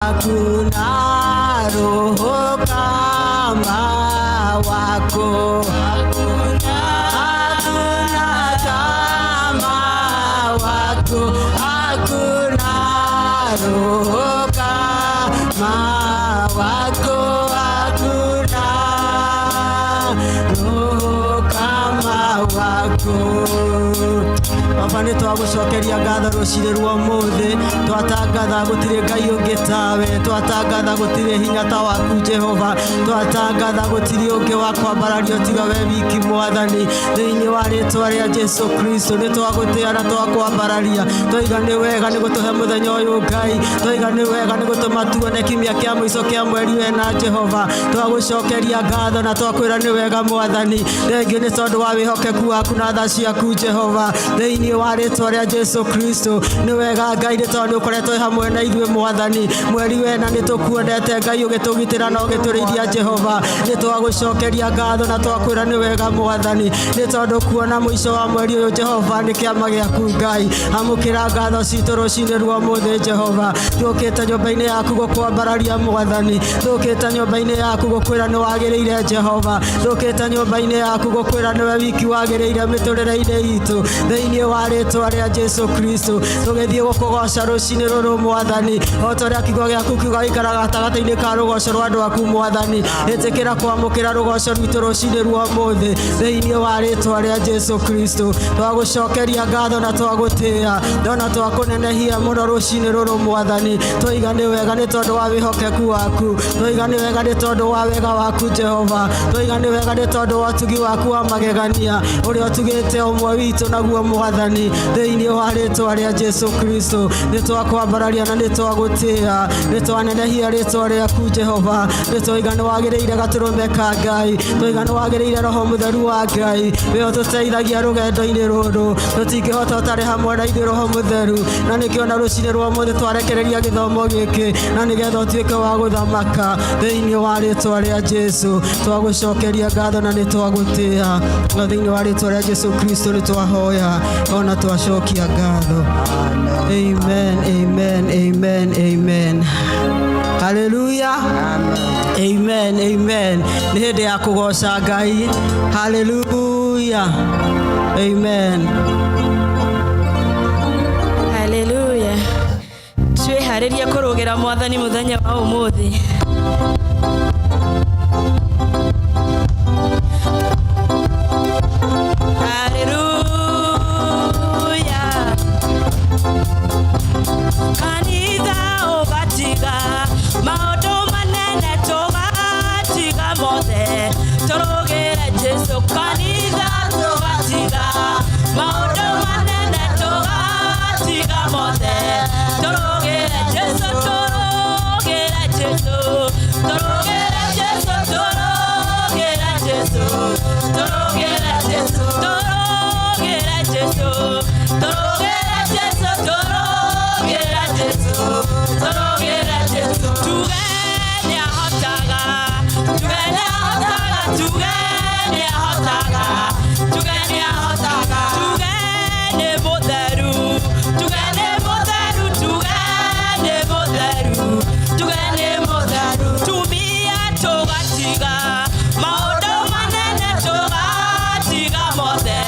Hakuna roho kama wako, hakuna kama wako, hakuna roho kama wako, hakuna roho kama wako. Baba, nĩ twagũcokeria ngatho rũcinĩ rwa ũmũthĩ. Twatangatha gũtirĩ Ngai ũngĩ tawe, twatangatha gũtirĩ hinya ta waku Jehova, twatangatha gũtirĩ ũngĩ wa kwambarario tiga we wiki Mwathani. Thĩinĩ wa rĩtwa rĩa Jesu Kristo, nĩ twagũtĩa na twakwambararia. Twaiga nĩ wega nĩ gũtũhe mũthenya ũyũ Ngai, twaiga nĩ wega nĩ gũtũma tuone kiumia kĩa mũico kĩa mweri wena Jehova. Twagũcokeria ngatho na twakwĩra nĩ wega Mwathani. Thengiũ nĩ tondũ wa wĩhokeku waku na tha ciaku Jehova, thĩinĩ wa rĩtwa rĩa Jesu Kristo. Nĩ wega Ngai, nĩ tondũ nĩ ũkoretwo wĩ hamwe na ithuĩ Mwathani mweri wena. Nĩ tũkuonete Ngai ũgĩtũgitĩra na ũgĩtũrĩithia Jehova. Nĩ twagũcokeria ngatho na twakwĩra nĩ wega Mwathani, nĩ tondũ kuona mũico wa mweri ũyũ Jehova nĩ kĩama gĩaku Ngai. Amũkĩra ngatho citũ rũcinĩ rwa ũmũthĩ Jehova. Tũkĩte nyũmba-inĩ yaku gũkwambararia Mwathani, tũkĩte nyũmba-inĩ yaku gũkwĩra nĩ wagĩrĩire Jehova, tũkĩte nyũmba-inĩ yaku gũkwĩra nĩwe wiki wagĩrĩire mĩtũrĩre-inĩ itũ. Thĩinĩ wa rĩtwa rĩa Jesu Kristo, tũgĩthiĩ gũkũgoca rũcinĩ rũrũ Mwathani, o ta ũrĩa kiugo gĩaku kiuga gĩikaraga gatagatĩ-inĩ ka rũgoco rwa andũ aku Mwathani. Ĩtĩkĩra kwamũkĩra rũgoco rwitũ rũcinĩ rwa ũmũthĩ, thĩinĩ wa rĩtwa rĩa Jesu Kristo. Twagũcokeria ngatho na twagũtĩa ndona twakũnenehia mũno rũcinĩ rũrũ Mwathani. Twaiga nĩ wega nĩ tondũ wa wĩhokeku waku, twaiga nĩ wega nĩ tondũ wa wega waku Jehova, twaiga nĩ wega nĩ tondũ wa ũtugi waku wa magegania ũrĩa ũtugĩte ũmwe witũ naguo Mwathani. Thĩinĩ wa rĩtwa rĩa Jesu Kristo, nĩ twakwambararia na nĩ twagũtĩa, nĩ twanenehia rĩtwa rĩaku Jehova. Nĩ twaiga nĩ wagĩrĩire gatũrũme ka Ngai, twaiga nĩ wagĩrĩire Roho Mũtheru wa Ngai, we ũtũteithagia rũgendo-inĩ rũrũ. Tũtingĩhota ũtarĩ hamwe na ithuĩ, Roho Mũtheru, na nĩkĩo na rũcinĩ rwa ũmũthĩ twarekereria gĩthomo gĩkĩ na nĩgetha ũtuĩke wa gũthamaka. Thĩinĩ wa rĩtwa rĩa Jesu, twagũcokeria ngatho na nĩ twagũtĩa, na thĩinĩ wa rĩtwa rĩa Jesu Kristo nĩ twahoya ona twacokia ngatho. Amen, amen, amen, amen. Haleluya, amen, amen. Nĩ hĩndĩ ya kũgoca Ngai. Haleluya, amen. Haleluya. Twĩharĩrie kũrũgĩra Mwathani mũthenya wa ũmũthĩ. Haleluya. Kanitha ũgatiga maũndũ manene, tũgatiga mothe tũrũgĩre Jesu. Kanitha tũgatiga maũndũ manene, tũgatiga mothe tũrũgĩre Jesu, tũrũgĩre Jesu, tũrũgĩre Jesu, tũrũgĩre Jesu, tũrũgĩre Jesu, tũrũgĩre Jesu, tũrũgĩre Jesu, tũrũgĩre Jesu, tũrũgĩre Jesu. Tuge nĩahotaga, tuge nĩahotaga, tuge nĩahotaga, tuge nĩahotaga, tuge nĩ mũtheru, tuge nĩ mũtheru, tuge nĩ mũtheru, tuge nĩ mũtheru. Tumia tũgatiga maũndũ manene, tũgatiga mothe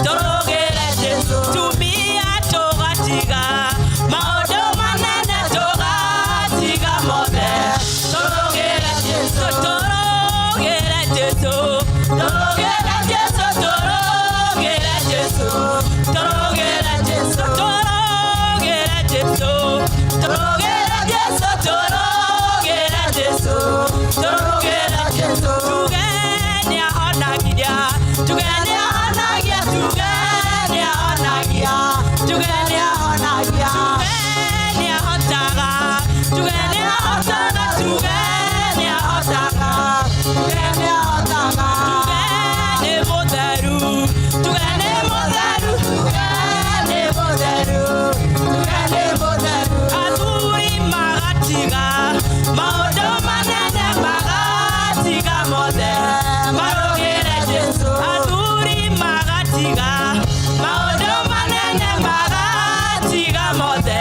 tũrũgĩre Jesu. Tumia tũgatiga maũndũ manene, tũgatiga mothe tũrũgĩre Jesu, tũrũgĩre Jesu, tũrũgĩre Jesu, tũrũgĩre Jesu, tũrũgĩre Jesu, tũrũgĩre Jesu, tũrũgĩre Jesu, tũrũgĩre Jesu, tũrũgĩre Jesu. Tuge nĩahonagia, tuge nĩahonagia, tuge nĩahonagia, tuge nĩahonagia, tuge nĩahotaga, tuge nĩahotaga, tuge nĩahotaga, tuge nĩahotaga, tuge nĩ mũtheru, tuge nĩ mũtheru, tuge nĩ mũtheru, tuge nĩ mũtheru. Athuri magatiga maũndũ manene, magatiga mothe marũgĩre Jesu. Athuri magatiga maũndũ manene, magatiga mothe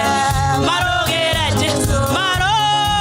marũgĩre Jesu, marũgĩre.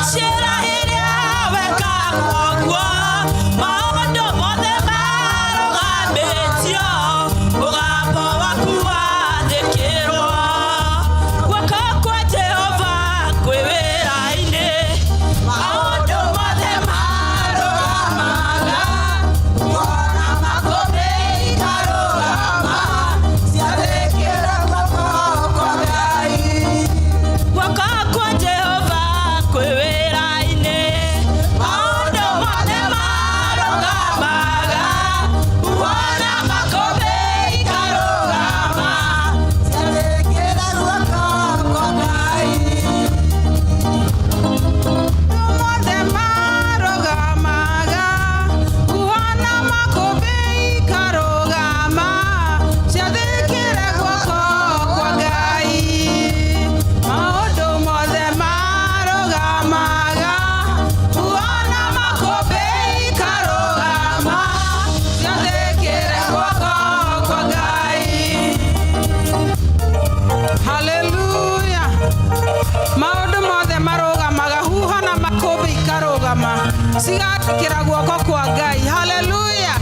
Gocera rĩrĩa weka ũguo, maũndũ mothe marũgamĩtio, mũgambo waku wathĩkĩrwo. Guoko kwa Jehova kwĩ wĩra-inĩ, maũndũ mothe marũgamaga, Kuona makũmbĩ ikarũgama, ciathĩkĩra guoko kwa Ngai. Guoko kwa Jehova kwĩ wĩra-inĩ, maũndũ mothe marũgamaga, kuona makũmbĩ ikarũgama. Ciathĩkĩra guoko kwa Ngai. Mothe marũgamaga, huhana makũmbĩ ikarũgama, ciathĩkĩre guoko kwa Ngai. Maũndũ mothe marũgamaga, huhana makũmbĩ ikarũgama, ciathĩkĩre guoko kwa Ngai. Haleluya. Maũndũ mothe marũgamaga, huho na makũmbĩ ikarũgama, cigathĩkĩra guoko kwa Ngai. Haleluya.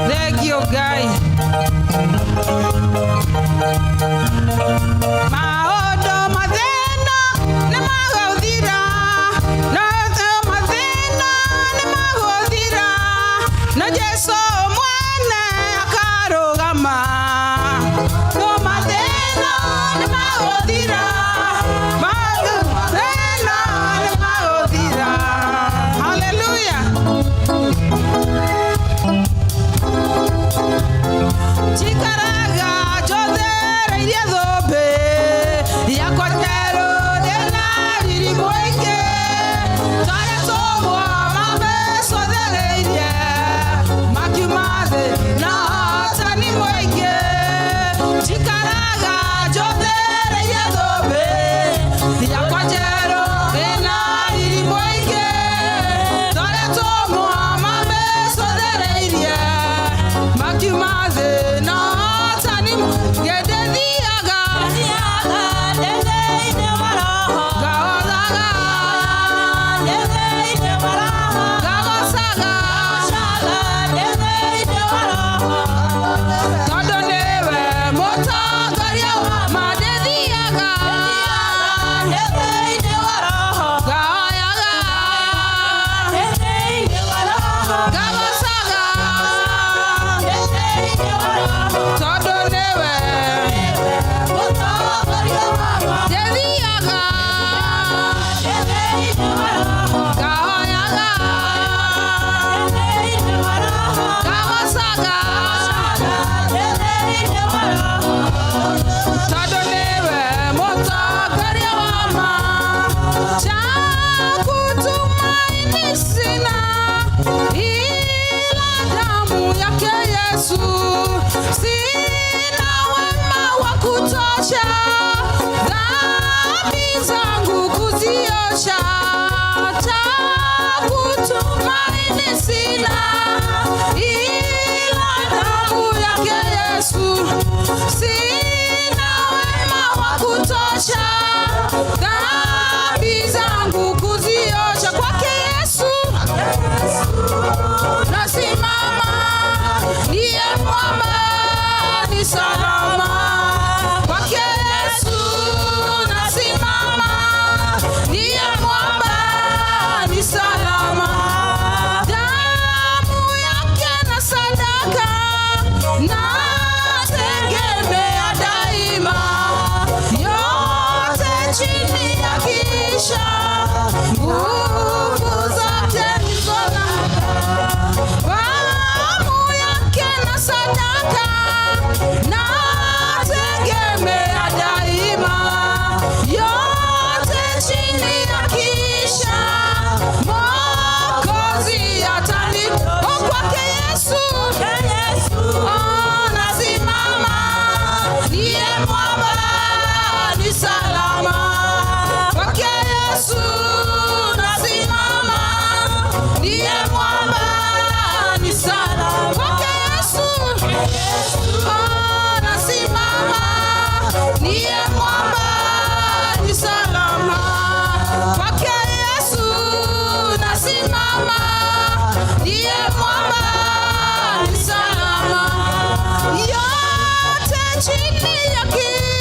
Thengiũ Ngai. Maũndũ mathĩna nĩ magũthira, maũndũ mathĩna nĩ magũthira, na Jesũ mwene akarũgama. No mathĩna nĩ magũthira, maũndũ mathĩna nĩ magũthira. Haleluya. Njikaraga njothereirie thũmbĩ.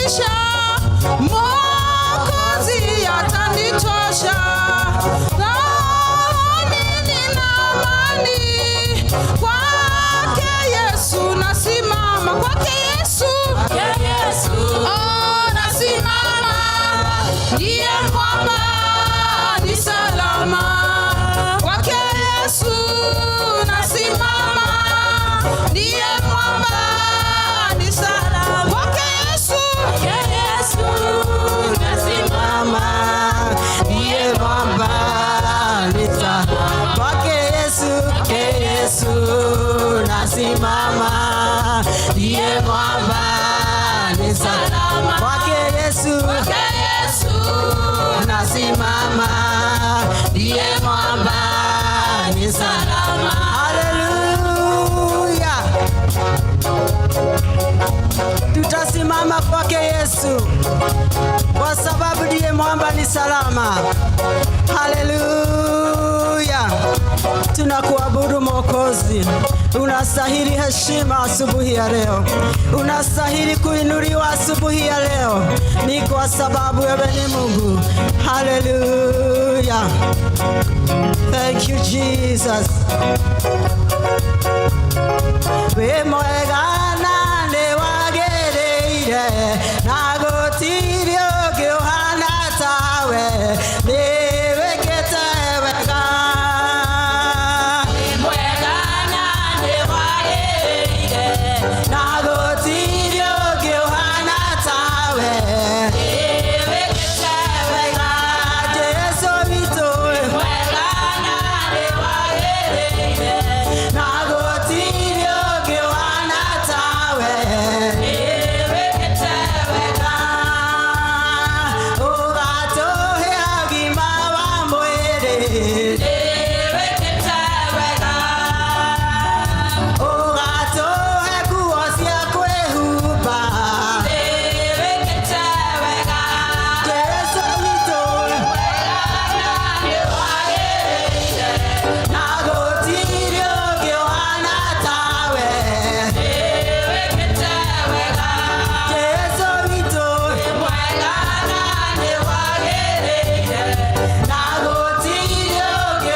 Atanizidisha, Mwokozi atanitosha. Rohoni nina amani, kwake Yesu nasimama, kwake Yesu, oh, nasimama, ndiye mwamba ni salama. Kwake Yesu nasimama, ndiye mwamba ni salama. Kwake Yesu, Mama, ndiye mwamba nita kwake Yesu, kwake Yesu nasimama, ndiye mwamba ni salama. Kwake Yesu, nasimama, ndiye mwamba ni salama. Haleluya! Tutasimama kwake Yesu kwa sababu ndiye mwamba ni salama. Haleluya! Tunakuabudu Mwokozi, unastahili heshima asubuhi ya leo, unastahili kuinuliwa asubuhi ya leo, ni kwa sababu wewe ni Mungu. Haleluya! Thank you, Jesus. Wĩ mwega na nĩ wagĩrĩire na gũtirĩ ũngĩ ũhana tawe, nĩ wĩkĩte wega. Na gũtirĩ ũngĩ ũhana tawe, wega Jesũ witũ. Na gũtirĩ ũngĩ ũhana tawe, ũgatũhe ũgima wa mwĩrĩ, ũgatũhe nguo cia kwĩhumba. Jesũ witũ, na gũtirĩ ũngĩ ũhana tawe. Jesũ witũ, na gũtirĩ ũngĩ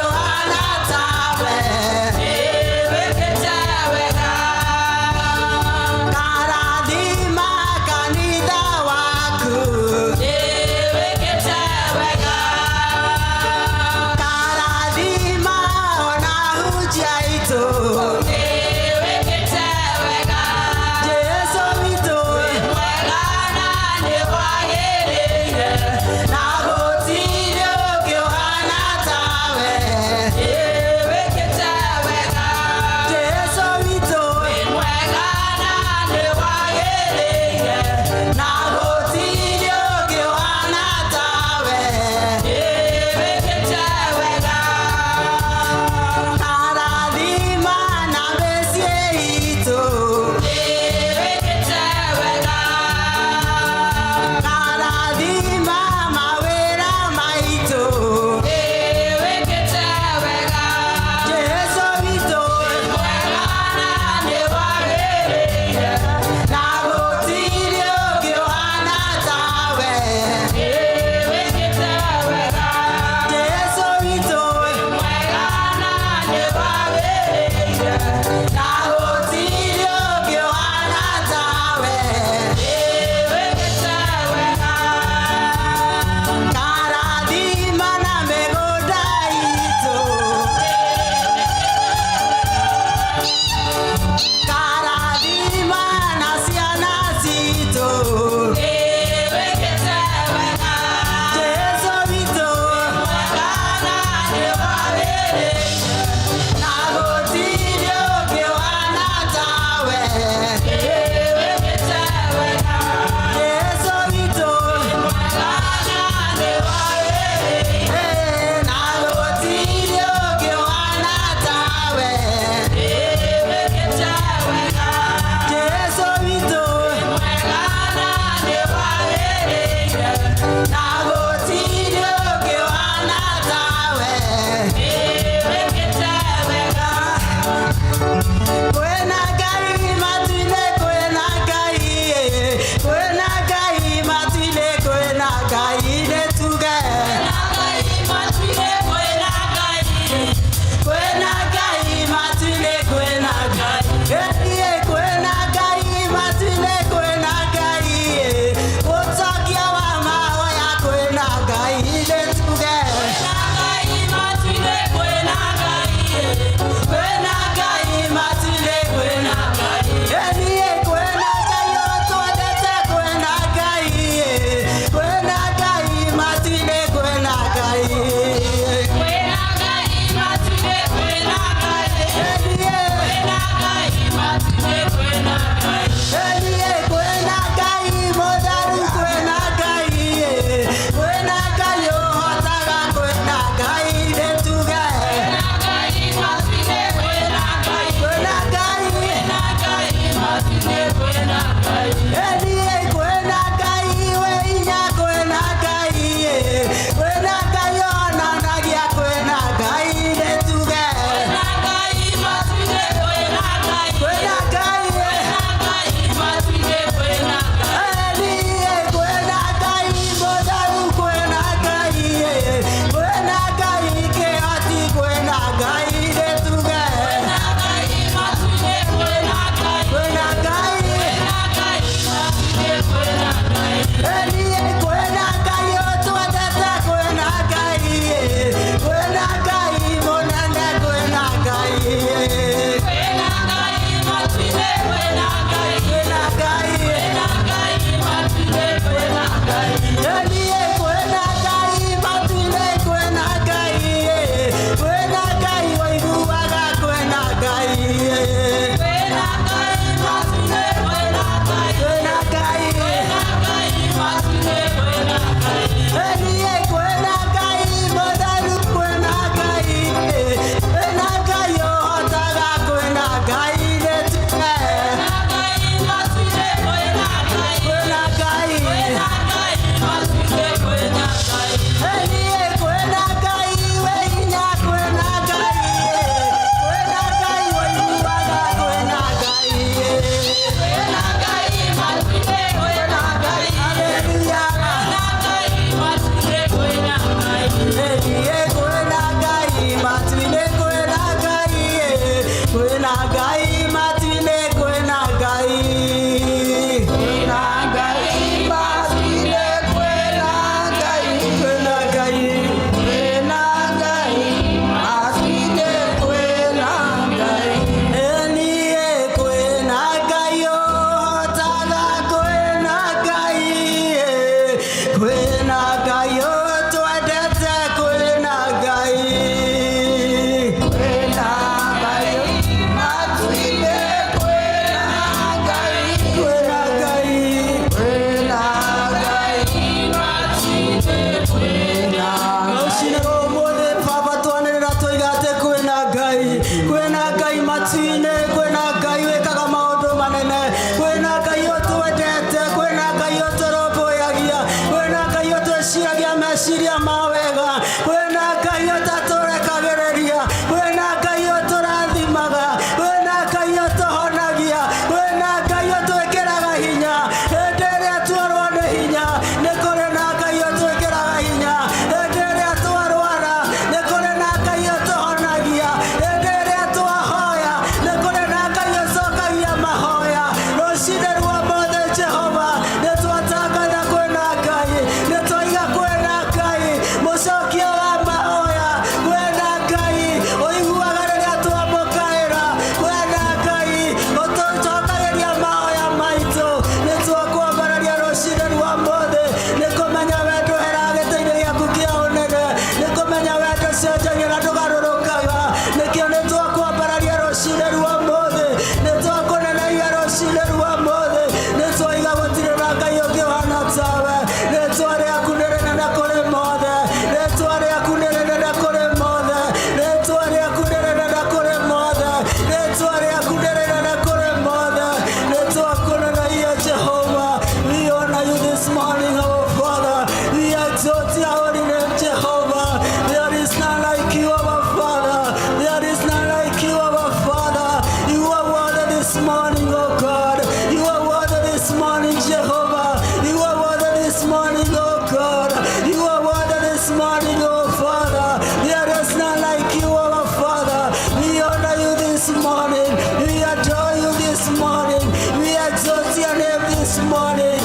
Ũmũthĩ Baba twanĩrĩra twoiga atĩ kwĩna Ngai, kwĩna Ngai matu-inĩ, kwĩna Ngai wĩkaga maũndũ manene, kwĩna Ngai ũtwendete, kwĩna Ngai ũtũrũmbũyagia, kwĩna Ngai ũtwĩciragia meciria ma wega, kwĩna Ngai ũtatũrekagĩrĩria, kwĩna Ngai ũtũrathimaga, kwĩna Ngai ũtũhonagia, kwĩna Ngai ũtwĩkĩraga hinya hĩndĩ ĩrĩa tuorwo nĩ hinya, nĩ kũrĩ na Ngai ũtwĩkĩraga hinya hĩndĩ ĩrĩa twarwara, nĩ kũrĩ na Ngai ũtũhonagia hĩndĩ ĩrĩa twahoya, nĩ kũrĩ na Ngai ũcokagia mahoya. Rũcinĩ rwa mothe Jehova, nĩ twatangatha kwĩna Ngai, nĩ twaiga kwĩna Ngai mũcokia wa mahoya, kwĩna Ngai ũiguaga rĩrĩa twamũkaĩra, kwĩna Ngai ũtũcokagĩria mahoya maitũ. Nĩ twakwambararia rũcinĩ rwa mothe, nĩ kũmenya we ndũheraga gĩtĩ-inĩ gĩaku kĩa ũnene, nĩ kũmenya we ndũcenjagia na ndũgarũrũkaga. Nĩkĩo nĩ twakwambararia rũcinĩ rwa mothe, nĩ twakũneneia rũcinĩ rwa mothe, nĩ twaiga gũtirĩ na Ngai ũngĩ ũhana tawe. Rĩtwa rĩaku nĩ rĩnene kũrĩ mothe, rĩtwa rĩaku nĩ rĩnene kũrĩ mothe, rĩtwa rĩaku nĩ rĩnene kũrĩ mothe, rĩtwa rĩaku nĩ rĩnene kũrĩ mothe. Nĩ twakũneneia Jehova. We honor you this morning, our Father. We exalt your holy name, Jehovah. There is none like you, our Father. There is none like you, our Father. You are worthy this morning, oh God. You are worthy this morning, Jehovah. You are worthy this morning, oh God. You are worthy this morning, oh Father. There is none like you, our Father. We honor you this morning. We adore you this morning. We exalt your name this morning.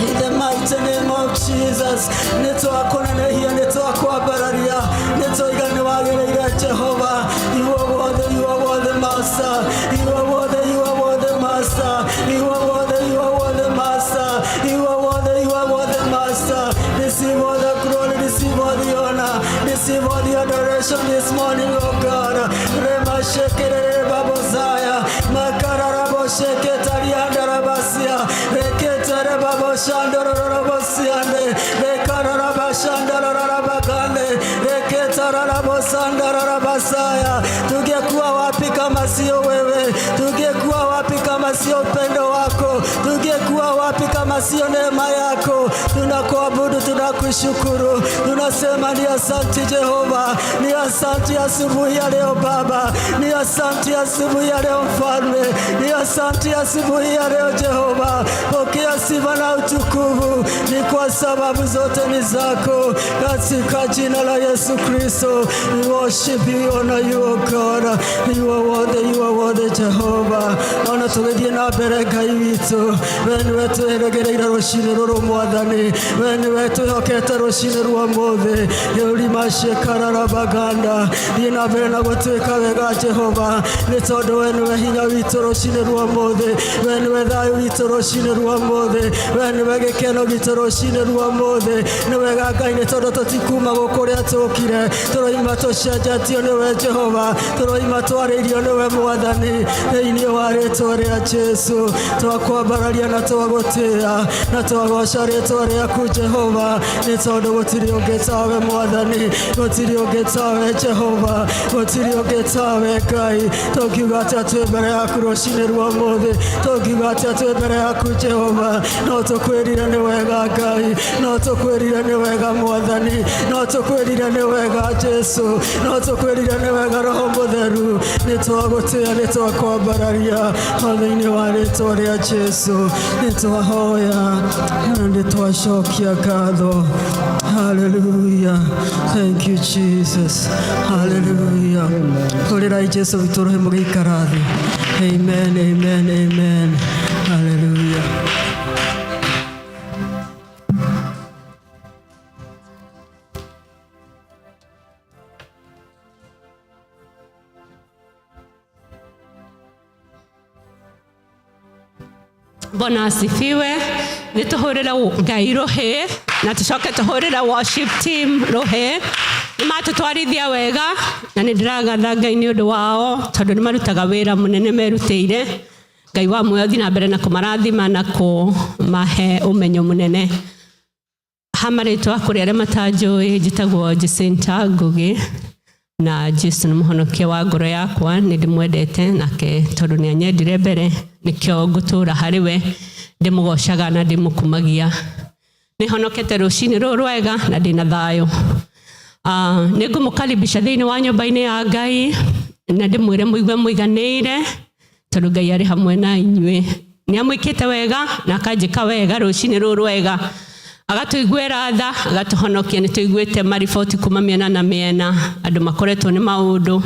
In the mighty name of Jesus, nĩ twakũnenehia, nĩ twakwambararia, nĩ twaiga nĩ wagĩrĩire Jehova. You are worthy, you are worthy, Master. You are worthy, you are worthy, Master. You are worthy, you are worthy, Master. You are worthy, you are worthy, Master. Receive all the glory, receive all the honor, receive all the adoration this morning, oh God. Rema shekerere babozaya, makararabo sheketarianda rabasia, reketere baboshandororobosiande, rekararabashandororabagande, reketararabosandororabasaya. Tungekuwa wapi kama sio wewe? Tungekuwa wapi kama sio upendo wako? Tungekuwa wapi kama sio neema yako? Tunakuabudu, tunakushukuru, tunasema ni asante Jehova, ni asante asubuhi ya leo Baba, ni asante asubuhi ya leo Mfalme, ni asante asubuhi ya leo Jehova. Pokea sifa na utukufu, ni kwa sababu zote ni zako, katika jina la Yesu Kristo. We worship you, honor you, O God. You are worthy, you are worthy, Jehovah. Ona tũgĩthiĩ na mbere, Ngai witũ, we nĩwe twĩrĩgĩrĩire rũcinĩ rũrũ Mwathani, we nĩwe twĩhokete rũcinĩ rwa mũthĩ. Ĩũrimacekararabaganda, thiĩ na mbere na gũtuĩka wega Jehova, nĩ tondũ we nĩwe hinya witũ rũcinĩ rwa mũthĩ, we nĩwe thayũ witũ rũcinĩ rwa mũthĩ, we nĩwe gĩkeno gitũ rũcinĩ rwa mũthĩ. Nĩ wega Ngai, nĩ tondũ tũtikuma gũkũ ũrĩa tũkire, tũroima tũcenjetio nĩwe Jehova, tũroima twarĩirio nĩwe Mwathani. Thĩinĩ wa rĩtwa rĩa Jesu twakwambararia na twagũtĩĩa na twagoca rĩtwa rĩaku Jehova, nĩ tondũ gũtirĩ ũngĩ tawe Mwathani, gũtirĩ ũngĩ tawe Jehova, gũtirĩ ũngĩ tawe Ngai. Tũngiuga atĩa twĩ mbere yaku rũcinĩ rwa mũthĩ? Tũngiuga atĩa twĩ mbere yaku Jehova? No tũkwĩrire nĩ wega Ngai, no tũkwĩrire nĩ wega Mwathani, no tũkwĩrire nĩ wega Jesu, no tũkwĩrire nĩ wega Roho Mũtheru. Nĩ twagũtĩĩa, nĩ twakwambararia, o thĩinĩ wa rĩtwa rĩa Jesu nĩ twahoya na nĩ twacokia ngatho. Hallelujah. Thank you, Jesus. Hallelujah. Hũrĩrai Jesu witũ rũhĩ mũgĩikara thĩ. Amen, amen, amen. Hallelujah. Bwana asifiwe. Nĩ tũhũrĩre Ngai rũhĩ na tũcoke tũhũrĩre worship team rũhĩ. Nĩ matũtwarithia wega na nĩ ndĩragatha Ngai nĩ ũndũ wao, tondũ nĩ marutaga wĩra mũnene merutĩire. Ngai wa muoyo thiĩ na mbere na kũmarathima na kũmahe ũmenyo mũnene. Ha marĩtwa kũrĩ arĩa matanjũĩ, njĩtagwo Jacinta Ngugi, na Jesu nĩ mũhonokia wa ngoro yakwa. Nĩ ndĩmwendete nake tondũ nĩ anyendire mbere, nĩkĩo ngũtũũra harĩ we ndĩmũgocaga na ndĩmũkumagia. Nĩ honokete rũcinĩ rũrũ rwega na ndĩna thayũ. Nĩ ngũmũkaribisha thĩinĩ wa nyũmba-inĩ ya Ngai na ndĩmwĩre mũigue mũiganĩire tondũ Ngai arĩ hamwe na inyuĩ. Nĩ amwĩkĩte wega na akanjĩka wega rũcinĩ rũrũ rwega, agatũiguĩra tha, agatũhonokia. Nĩ tũiguĩte mariboti kuma mĩena na mĩena, andũ makoretwo nĩ maũndũ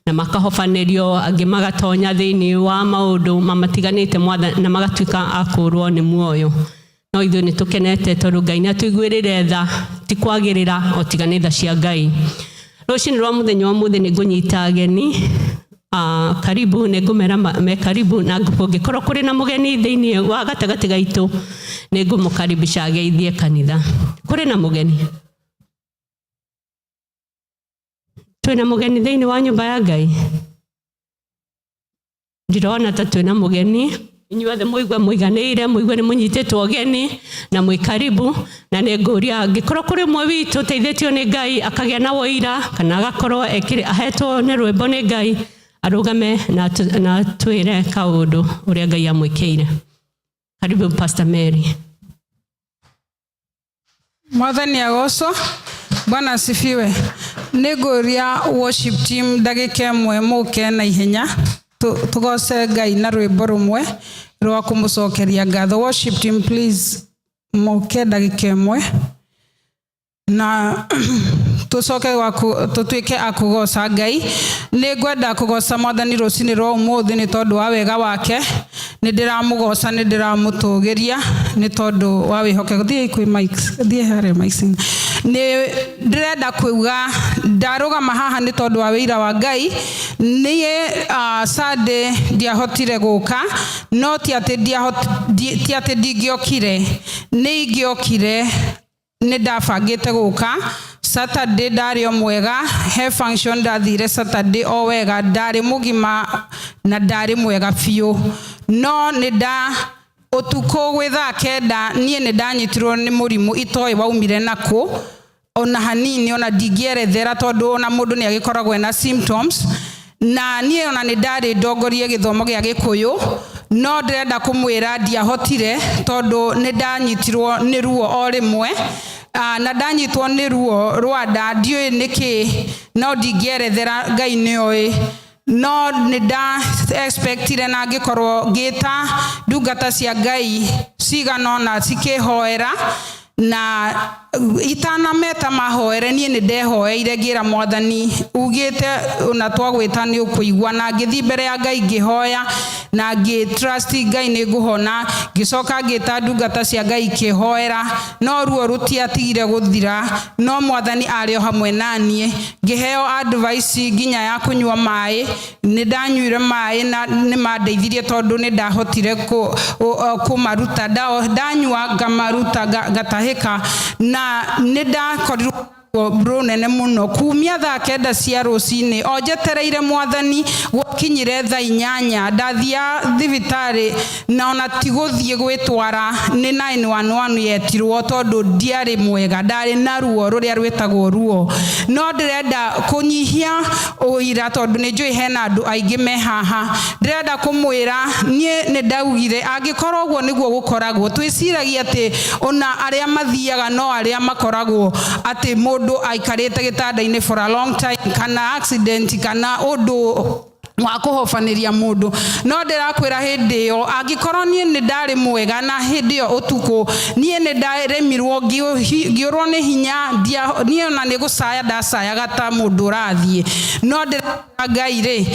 na makahobanĩrio, angĩ magatonya thĩinĩ wa maũndũ mamatiganĩte na magatuĩka a kũũrwo nĩ muoyo. No ithuĩ nĩ tũkenete tondũ Ngai nĩ atũiguĩrĩre tha, ti kwagĩrĩra o tiga nĩ tha cia Ngai. Rũcinĩ rwa mũthenya wa mũthĩ nĩ ngũnyita ageni karibu, nĩ ngũmera me karibu, na kũngĩkorwo kũrĩ na mũgeni thĩinĩ wa gatagatĩ gaitũ, nĩ ngũmũkaribisha ageithie kanitha. Kũrĩ na mũgeni? Twĩna mũgeni thĩinĩ wa nyũmba ya Ngai? Ndirona ta twĩna mũgeni. Inyuothe mũigue mũiganĩire, mũigue nĩ mũnyitĩtwo ũgeni na mwĩ karibu. Na nĩ ngũria angĩkorwo kũrĩ ũmwe witũ ũteithĩtio nĩ Ngai akagĩa na wũira kana agakorwo ahetwo nĩ rwĩmbo nĩ Ngai, arũgame na atwĩre kaũndũ ũrĩa Ngai amwĩkĩire. Karibu, Pastor Mary. Mwathani agocwo. Bwana asifiwe. Nĩ ngũria worship team ndagĩka ĩmwe mũke na ihenya tũgoce Ngai na rwĩmbo rũmwe rwa kũmũcokeria ngatho. Worship team, please, mũke ndagĩka ĩmwe na tũcoke tũtuĩke a kũgoca Ngai. Nĩ ngwenda kũgoca Mwathani rũcinĩ rwa ũmũthĩ nĩ tondũ wa wega wake. Nĩ ndĩramũgoca, nĩ ndĩramũtũgĩria nĩ tondũ wa wĩhokeku. Thiĩi kwĩ mics, thiĩ harĩa mics. Nĩ ndĩrenda kuuga ndarũgama haha nĩ tondũ wa wĩira wa Ngai. Niĩ Sunday ndiahotire gũka, no ti atĩ ti atĩ ndingĩokire, nĩ ingĩokire, nĩ ndabangĩte gũka Saturday. Ndarĩ o mwega, he function ndathire Saturday o wega, ndarĩ mũgima na ndarĩ mwega biũ. No nĩ nda ũtukũ gwĩ thaa 9 niĩ nĩ ndanyitirwo nĩ mũrimũ itoĩ waumire nakũ ona hanini, ona ndingĩerethera tondũ ona mũndũ nĩ agĩkoragwo ena symptoms. Na niĩ ona nĩ ndarĩ ndongorie gĩthomo gĩa Gĩkũyũ, no ndĩrenda kũmwĩra ndiahotire tondũ nĩ ndanyitirwo nĩ ruo o rĩmwe. Na ndanyitwo nĩ ruo rwa nda, ndiũĩ nĩkĩ, no ndingĩerethera, Ngai nĩoĩ. No nĩ nda expectire na ngĩkorwo ngĩta ndungata cia Ngai cigana ũna cikĩhoera, na itanameta mahoere, niĩ nĩ ndehoeire ngĩra Mwathani, ugĩte ona twagwĩta nĩ ũkũigua. Na ngĩthiĩ mbere ya Ngai ngĩhoya na ngĩ trust Ngai nĩ ngũhona. Ngĩcoka ngĩta ndungata cia Ngai ikĩhoera, no ruo rũtiatigire gũthira, no Mwathani arĩ o hamwe na niĩ. Ngĩheo advice nginya ya kũnyua maĩ. Nĩ ndanyuire maĩ na nĩ mandeithirie tondũ nĩ ndahotire kũmaruta. Ndanyua ngamaruta, ngatahĩka, na nĩ ndakorirwo rũnene mũno kumia thaa 9 cia rũcinĩ o njetereire Mwathani. Gwakinyire thaa 8 ndathia thibitarĩ, na ona ti gũthiĩ gwĩtwara, nĩ 911 yetirwo tondũ ndiarĩ mwega, ndarĩ na ruo rũrĩa rwĩtagwo ruo. No ndĩrenda kũnyihia ũira tondũ nĩ njũĩ hena andũ aingĩ me haha. Ndĩrenda kũmwĩra niĩ nĩ ndaugire angĩkorwo ũguo nĩguo gũkoragwo, twĩciragia atĩ ona arĩa mathiaga no arĩa makoragwo atĩ mũndũ aikarĩte gĩtanda-inĩ for a long time kana accident kana ũndũ wa kũhobanĩria mũndũ. No ndĩrakwĩra hĩndĩ ĩyo angĩkorwo niĩ nĩ ndarĩ mwega, na hĩndĩ ĩyo ũtukũ niĩ nĩ ndaremirwo, ngĩũrwo nĩ hinya, niĩ ona nĩ gũcaya ndacayaga ta mũndũ ũrathiĩ. No ndĩra Ngai rĩ,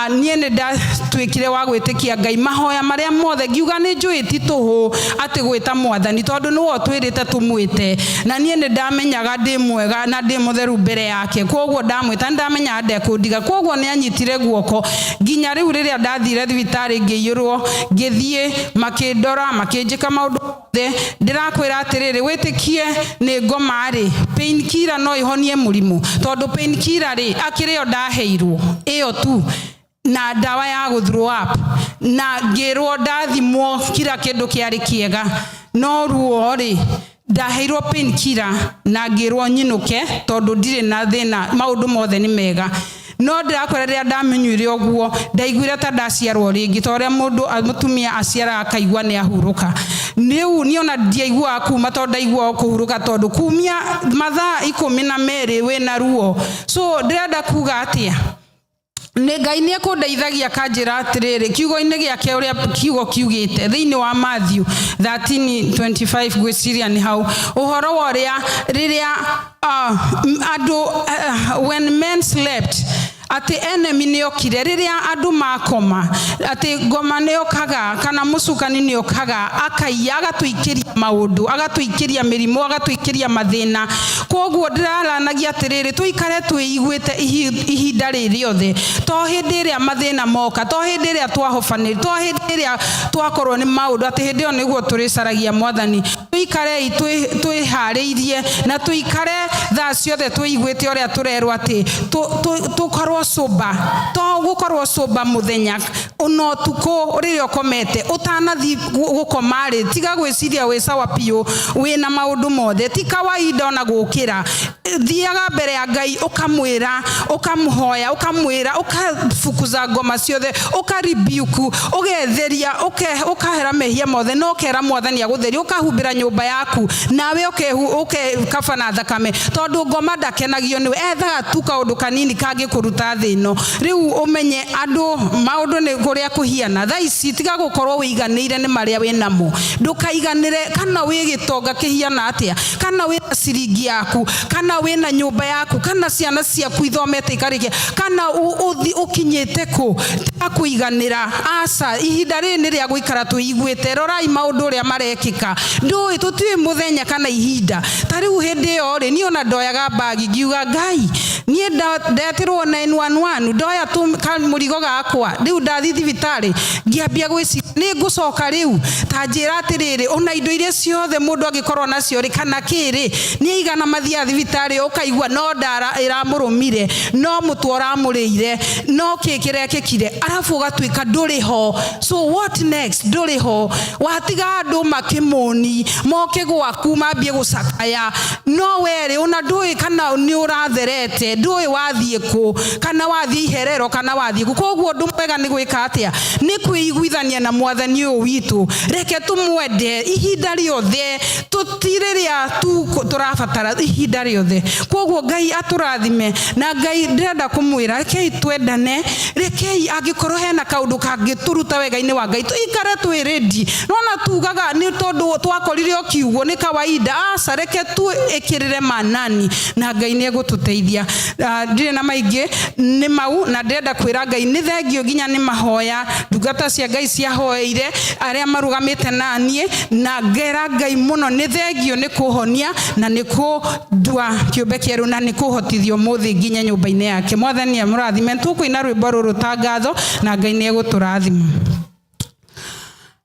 niĩ nĩ ndatuĩkire wa gwĩtĩkia Ngai, mahoya marĩa mothe ngiuga nĩ njũĩ ti tũhũ atĩ gwĩta Mwathani tondũ nĩwe ũtwĩrĩte tũmwĩte, na niĩ nĩ ndamenyaga ndĩ mwega na ndĩ mũtheru mbere yake. Koguo ndamwĩta nĩ ndamenyaga ndekũndiga, koguo nĩ anyitire guoko nginya rĩu rĩrĩa ndathire thibitarĩ, ngĩiyũrwo, ngĩthiĩ makĩndora, makĩnjĩka maũndũ mothe. Ndĩrakwĩra atĩrĩrĩ, wĩtĩkie nĩ ngoma rĩ, pain killer no ĩhonie mũrimũ? Tondũ pain killer rĩ, akĩrĩ yo ndaheirwo ĩyo tu na ndawa ya gũ throw up, na ngĩrwo ndathimwo kila kĩndũ kĩarĩ kĩega, no ruo rĩ. Ndaheirwo painkiller na ngĩrwo nyinũke tondũ ndirĩ na thĩna, maũndũ mothe nĩ mega. No ndĩrakwĩra, rĩrĩa ndamĩnyuire ũguo, ndaiguire ta ndaciarwo rĩngĩ, ta ũrĩa mũndũ mũtumia aciaraga akaigua nĩ ahurũka. Rĩu niĩ ona ndiaiguaga kuma, tondũ ndaiguaga kũhurũka, tondũ kumia mathaa 12 wĩna ruo. So ndĩrenda kuga atĩa? Nĩ Ngai nĩ ekũndeithagia, akanjĩra atĩrĩrĩ kiugo-inĩ gĩake, ũrĩa kiugo kiugĩte thĩinĩ wa Matthew 13:25, ngwĩciria nĩ hau, ũhoro wa ũrĩa rĩrĩa andũ when men slept, atĩ enemy nĩ okire. Rĩrĩa andũ makoma, atĩ ngoma nĩ okaga kana mũcukani nĩ okaga, akaiya, agatũikĩria maũndũ, agatũikĩria mĩrimũ, agatũikĩria mathĩna. Koguo ndĩraranagia atĩrĩrĩ, tũikare twĩiguĩte ihinda rĩ rĩothe, to hĩndĩ ĩrĩa mathĩna moka, to hĩndĩ ĩrĩa twahobanĩrio, to hĩndĩ ĩrĩa twakorwo nĩ maũndũ, atĩ hĩndĩ ĩyo nĩguo tũrĩcaragia Mwathani. Tũikarei twĩharĩirie na tũikare thaa ciothe twĩiguĩte ũrĩa tũrerwo atĩ tũkorwo sober, to gũkorwo sober mũthenya ona ũtukũ rĩrĩa ũkomete. Ũtanathiĩ gũkoma rĩ, tiga gwĩciria wĩ sawa biũ, wĩna maũndũ mothe. Ti kawaida ona gũkĩra. Thiaga mbere ya Ngai, ũkamwĩra, ũkamũhoya, ũkamwĩra, ũkafukuza ngoma ciothe, ũkaribiuku, ũgetheria, ũkahera mehia mothe, na ũkera Mwathani agũtherie, ũkahumbĩra nyũmba yaku nawe, ũkekaba na thakame, tondũ ngoma ndakenagio nĩwe, ethaga tu kaũndũ kanini kangĩkũruta thĩ ĩno. Rĩu ũmenye andũ maũndũ nĩ kũrĩa kũhiana thaa ici. Tiga gũkorwo wĩiganĩire nĩ marĩa wĩ namo. Ndũkaiganĩre kana wĩ gĩtonga kĩhiana atĩa, kana wĩ na ciringi yaku, kana wĩ na nyũmba yaku, kana ciana ciaku ithomete ikarĩkia, kana ũkinyĩte kũ. Tiga kũiganĩra, aca. Ihinda rĩrĩ nĩ rĩa gũikara twĩiguĩte. Rorai maũndũ ũrĩa marekĩka. Ndũĩ, tũtiũĩ mũthenya kana ihinda. Ta rĩu hĩndĩ ĩyo rĩ, niĩ ona ndoyaga mbagi, ngiuga, "Ngai, niĩ ndetirwo 911, ndoya tu kamũrigo gakwa, rĩu ndathiĩ thibitarĩ." Ngĩambia gwĩciria nĩ ngũcoka rĩu, ta njĩra atĩrĩrĩ, ona indo iria ciothe mũndũ angĩkorwo nacio rĩ, kana kĩrĩ nĩ aigana mathiaga thibitarĩ, ũkaigua no ndara ĩramũrũmire, no mũtwe ũramũrĩire, no kĩ kĩrekĩkire, arabu ũgatuĩka ndũrĩ ho. So what next? Ndũrĩ ho, watiga andũ makĩmũni moke gwaku mambie gũcakaya, no werĩ ona ndũĩ kana nĩ ũratherete, ndũĩ wathiĩ kũ, kana wathiĩ iherero, kana wathiĩ kũ. Koguo ũndũ mwega nĩ gwĩka atĩa? Nĩ kwĩiguithania na Mwathani ũyũ witũ. Reke tũmwende ihinda rĩothe, tũti rĩrĩa tu tũrabatara, ihinda rĩothe. Koguo Ngai atũrathime. Na Ngai ndĩrenda kũmwĩra, rekei twendane. Rekei angĩkorwo hena kaũndũ kangĩtũruta wega-inĩ wa Ngai, tũikare twĩ ready. Nona tugaga nĩ tondũ twakorire o kiugo nĩ kawaida. Aca, reke twĩkĩrĩre manani na Ngai nĩ egũtũteithia. Ah, ndirĩ na maingĩ, nĩ mau. Na ndĩrenda kwĩra Ngai nĩ thengio nginya nĩ mahoya ndungata cia Ngai ciahoeire arĩa marũgamĩte na niĩ, na ngera Ngai mũno nĩ thengio nĩ kũhonia na nĩ kũndua kĩũmbe kĩerũ na nĩ kũhotithio mũthĩ nginya nyũmba-inĩ yake. Mwathani amũrathime. Tũkũina rwĩmbo rũrũ ta ngatho na Ngai nĩ egũtũrathima.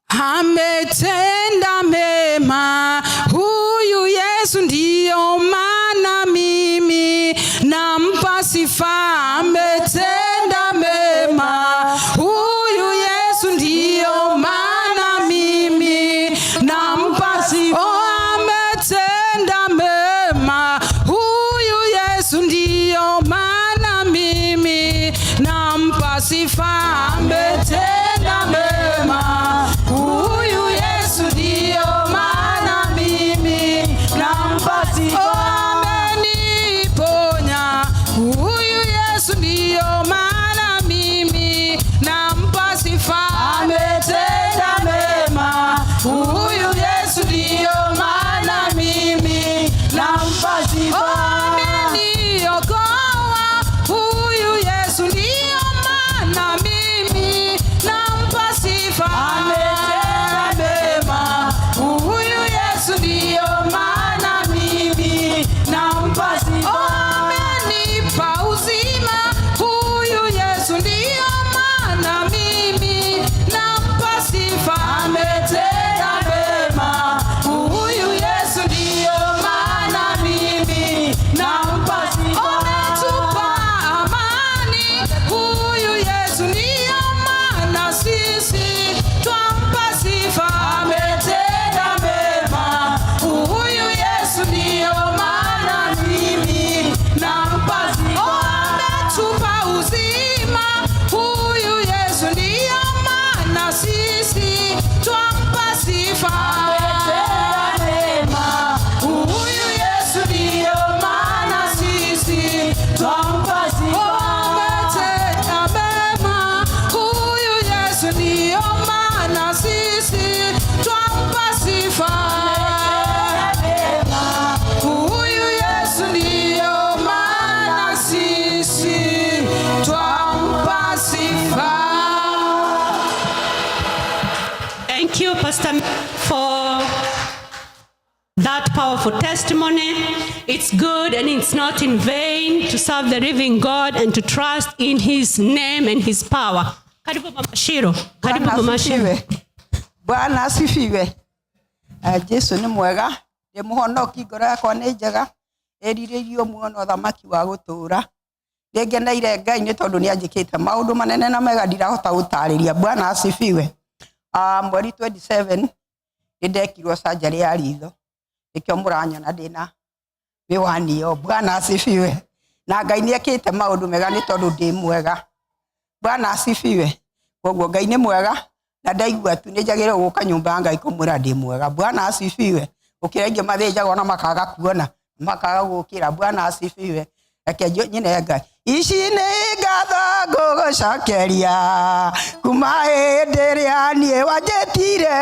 Ametenda mema huyu Yesu, ndiyo maana mimi nampa sifa. Ametenda mema huyu Yesu, ndiyo maana mimi nampa sifa. Oh, ametenda mema huyu Yesu, ndiyo maana mimi nampa sifa. Ametenda mema huyu Yesu, ndiyo maana mimi nampa sifa. Oh, ameniponya huyu Yesu, ndiyo maana mimi nampa sifa. Ametenda mema huyu Yesu, ndiyo maana mimi nampa sifa. Oh, ameniokoa huyu Yesu, ndiyo maana mimi powerful testimony. It's good and it's not in vain to serve the living God and to trust in his name and his power. Karibu Mama Shiro. Karibu Bwana Mama Shiro. asifiwe. Bwana asifiwe. Jesu nĩ mwega, ndĩ mũhonoki, ngoro yakwa nĩ njega, ĩrirĩirio muono ũthamaki wa gũtũũra. Nĩngeneire Ngai nĩ tondũ nĩ anjĩkĩte maũndũ manene na mega ndirahota gũtarĩria. Bwana asifiwe. Mweri 27 nĩ ndekirwo surgery ya ritho, nĩkĩo mũranyona ndĩna mĩwani ĩyo. Bwana asifiwe. Na Ngai nĩ ekĩte maũndũ mega nĩ tondũ ndĩ mwega. Bwana asifiwe. Koguo Ngai nĩ mwega na ndaigua tu nĩ njagĩrĩirwo gũka nyũmba ya Ngai kũmwĩra ndĩ mwega. Bwana asifiwe. Gũkĩra aingĩ mathĩnjagwo na makaga kuona, makaga gũkĩra. Bwana asifiwe. Reke nyine Ngai. Ici nĩ ngatho ngũgũcokeria kuma hĩndĩ ĩrĩa niĩ wanjĩtire,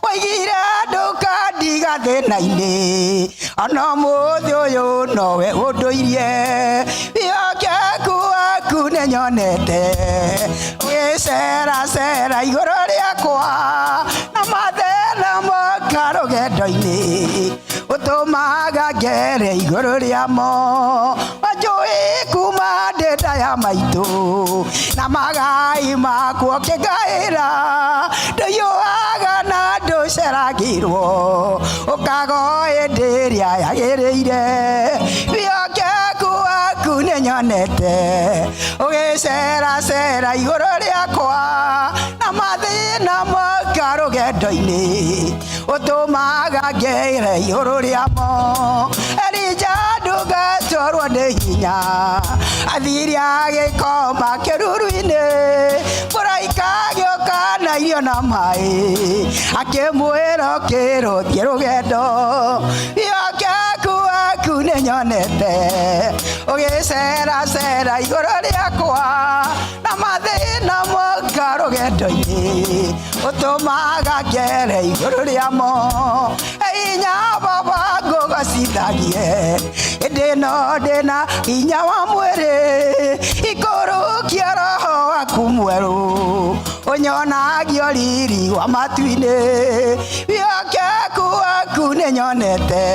waigire ndũkandiga thĩna-inĩ, ona ũmũthĩ ũyũ nowe ũndũirie. Wĩhokeku waku nĩnyonete ũgĩceracera igũrũ rĩakwa, na mathĩna moka rũgendo-inĩ ũtũmaga ngere igũrũ rĩamo. Wanjũĩ kuma ndĩ nda ya maitũ, na magai makwa ũkĩngaĩra, ndũiyũaga na ndũceragĩrwo, ũkaga o hĩndĩ ĩrĩa yagĩrĩire. Wĩhokeku waku nĩnyonete ũgĩceracera igũrũ rĩakwa, na mathĩna moka rũgendo-inĩ ũtũmaga ngere igũrũ rĩamo. Elija ndũgatwarwo nĩ hinya, athire agĩkoma kĩruru-inĩ, mũraika agĩũka na irio na maĩ, akĩmwĩra ũkĩrwo thiĩ rũgendo. Wĩhokeku waku nĩnyonete ũgĩceracera igũrũ rĩakwa, na mathĩna moka rũgendo-inĩ ũtũmaga ngere igũrũ rĩamo. Hinya baba ngũgocithagie, ĩndĩ no ndĩna hinya wa mwĩrĩ, ikũrũkia roho waku mwerũ, ũnyonagia riri wa matu-inĩ. Wĩhokeku waku nĩnyonete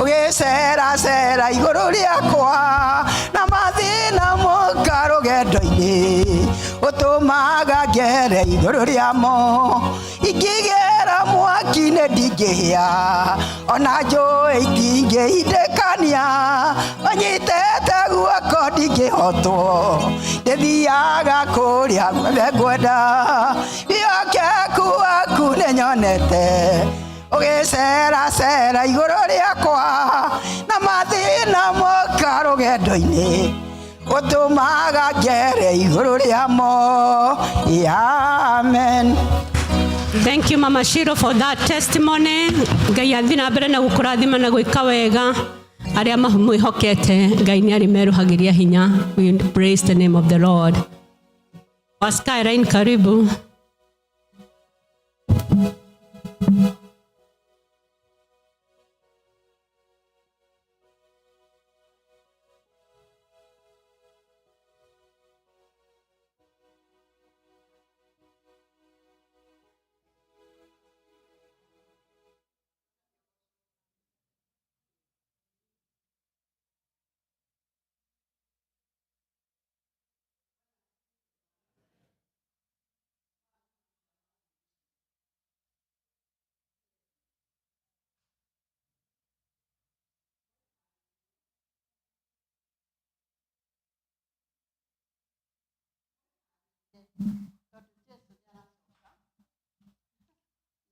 ũgĩceracera igũrũ rĩakwa, na mathĩna moka rũgendo-inĩ ũtũmaga ngere igũrũ rĩamo. Ingĩgera mwaki-inĩ ndingĩhĩa, ona njũĩ itingĩindĩkania, ũnyitĩte guoko ndingĩhotwo, ndĩthiaga kũrĩa guothe ngwenda. Wĩhokeku waku nĩnyonete ũgĩceracera igũrũ rĩakwa, na mathĩna moka rũgendo-inĩ ũtũmaga ngere igũrũ rĩamo. Amen. Thank you Mama Shiro for that testimony. Ngai athi na mbere na gũkũrathima na gwĩka wega. Arĩa mamwĩhokete Ngai nĩ arĩmeruhagĩria hinya. We praise the name of the Lord. Wa Skyline, karibu.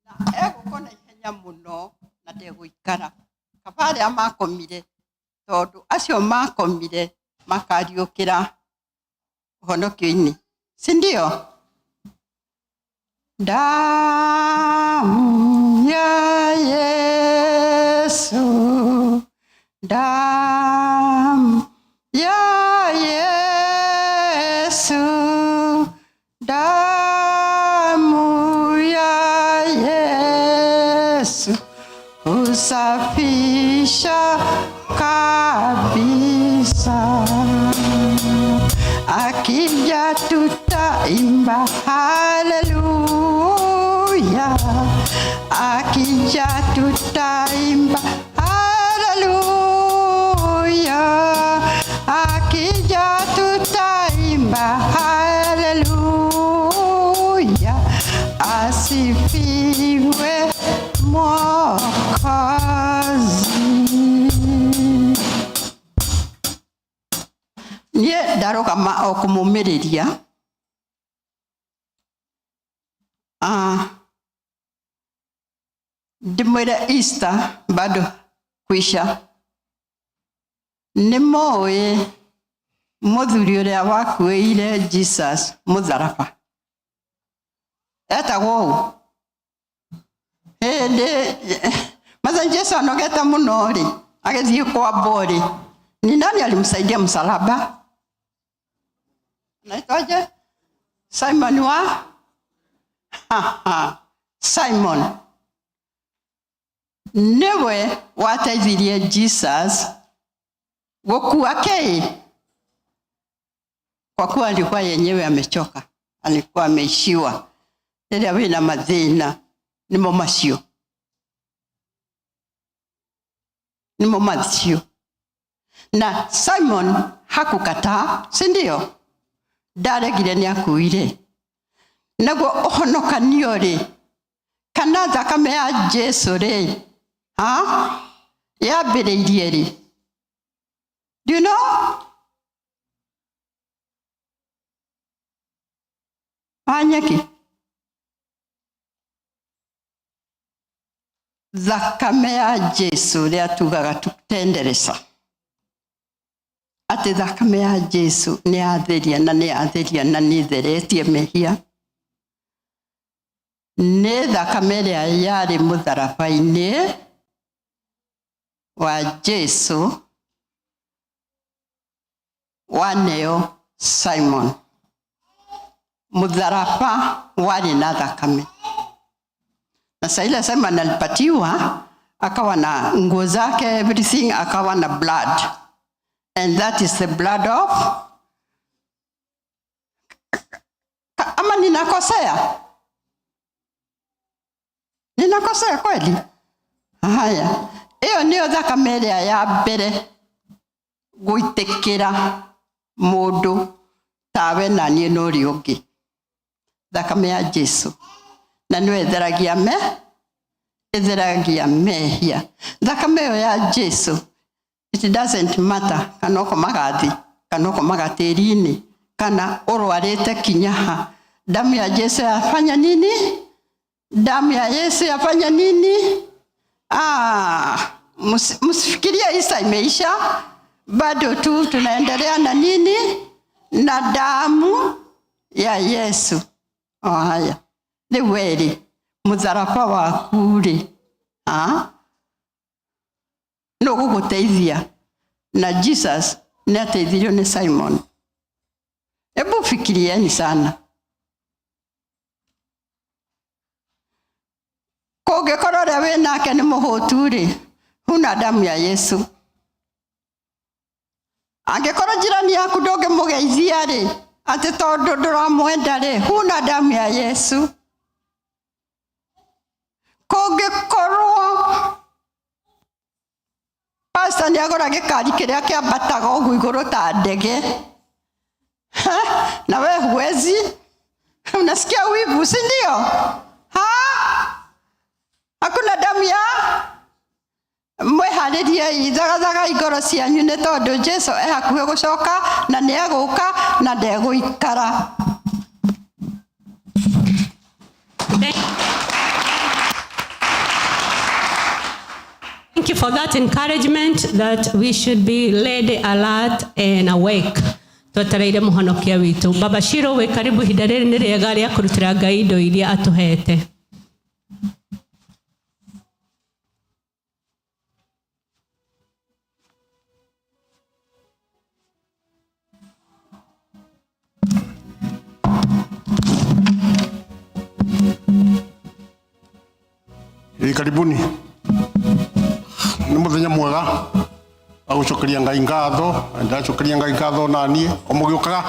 Na egũka na ihenya mũno na ndegũikara, kaba arĩa makomire, tondũ acio makomire makariũkĩra ũhonokio-inĩ, si ndio? Damu ya Yesu, damu ya Yesu, damu ya Yesu husafisha kabisa. Akija tutaimba haleluya, akija tutaimba Imba haleluya, asifiwe Mwokozi. Niĩ ndarũgama o kũmũmĩrĩria. Ah, ndĩmwĩre Easter bado kuisha. Nĩ moĩ mũthuri ũrĩa wakuĩire Jesus mũtharaba etagwo ũ? Hĩndĩ Mwathani Jesu anogete mũno rĩ, agĩthiĩ kwambwo rĩ, ni nani alimsaidia msalaba? Anaitwaje? Simon wa Simon nĩwe wateithirie Jesus gũkua kĩĩ, kwa kuwa alikuwa yenyewe amechoka, alikuwa ameishiwa. Rĩrĩa wĩna mathĩna nĩmo macio, nĩmo macio. Na Simon hakukataa, si ndio? Ndaregire, nĩ akuire. Naguo ũhonokanio rĩ, kana thakame ya Jesu rĩ, ha yambĩrĩirie rĩ? Do you know? Wanyeki, thakame ya Jesu rĩa tugaga tutenderesa atĩ thakame ya Jesu nĩ yatheria na nĩ yatheria na nĩ ĩtheretie mehia. Nĩ thakame ĩrĩa yarĩ mũtharaba-inĩ wa Jesu waneo Simon. Mũtharaba warĩ na thakame, na saa ile Simon alipatiwa, akawa na nguo zake, everything, akawa na blood, and that is the blood of, ama ninakosea? Ninakosea kweli? Haya, ĩyo nĩyo thakame ĩrĩa ya mbere gũitĩkĩra mũndũ tawe na niĩ na ũrĩa ũngĩ, thakame ya Jesu, na nĩyo ĩtheragia me ĩtheragia mehia. Thakame ĩyo ya Jesu, it doesn't matter kana ũkomaga thĩ, kana ũkomaga tĩri-inĩ, kana ũrwarĩte kinya ha, damu ya Jesu yafanya nini? Damu ya Yesu yafanya nini? Ah, msifikirie Isa imeisha, bado tu tunaendelea na nini? Na damu ya Yesu. Oh, haya rĩu werĩ mũtharaba waku rĩ, ah, nũ gũgũteithia? Na Jesus nĩ ateithirio nĩ Simon. Hebu fikirieni sana, kũngĩkorwo ũrĩa wĩ nake nĩ mũhũtu rĩ, huna damu ya Yesu. Angĩkorwo jirani yaku ndũngĩmũgeithia rĩ, atĩ tondũ ndũramwenda rĩ, huna damu ya Yesu. Kũngĩkorwo pastor nĩ agũra gĩkari kĩrĩa kĩambataga ũguo igũrũ ta ndege, ha? Na we huwezi, unasikia wivu, si ndio? Ha? Hakuna damu ya mwĩharĩriei, thagathagai ngoro cianyu, nĩ tondũ Jesu e hakuhĩ gũcoka, na nĩ egũka na ndegũikara. Thank you for that encouragement that we should be ready, alert and awake. Twetereire mũhonokia witũ. Baba Shiro, wĩ karibu. Ihinda rĩrĩ nĩ rĩega rĩa kũrutĩra Ngai indo iria atũhete. Ĩ, karibuni. Nĩ mũthenya mwega wa gũcokeria Ngai ngatho, na ndĩracokeria Ngai ngatho na niĩ o mũgĩũkaga,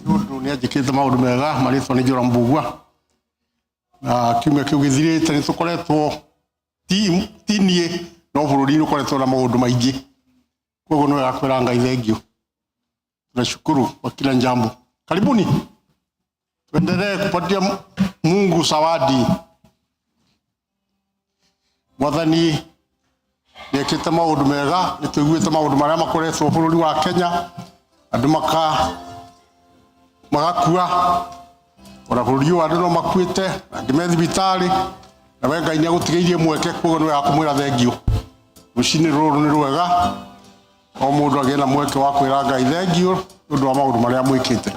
nĩ ũndũ nĩ anjĩkĩte maũndũ mega. Marĩtwa nĩ Joram Mbugua, na kiumia kĩu gĩthirĩte nĩ tũkoretwo ti niĩ no bũrũri nĩ ũkoretwo na maũndũ maingĩ, koguo nĩ wega kwĩra Ngai thengiũ. Tunashukuru kwa kila jambo. Karibuni, tuendelee kupatia Mungu zawadi. Mwathani nĩekĩte maũndũ mega, nĩtũiguĩte maũndũ marĩa makoretwo bũrũri wa Kenya, andũ magakua, ona bũrũri ũyũ andũ no makuĩte, angĩ me thibitarĩ, na we Ngai nĩagũtigĩirie mweke, koguo nĩ wega kũmwĩra thengiũ. Rũcinĩ rũrũ nĩ rwega, o mũndũ agĩe na mweke wa kwĩra Ngai thengiũ nĩ ũndũ wa maũndũ marĩa amwĩkĩte.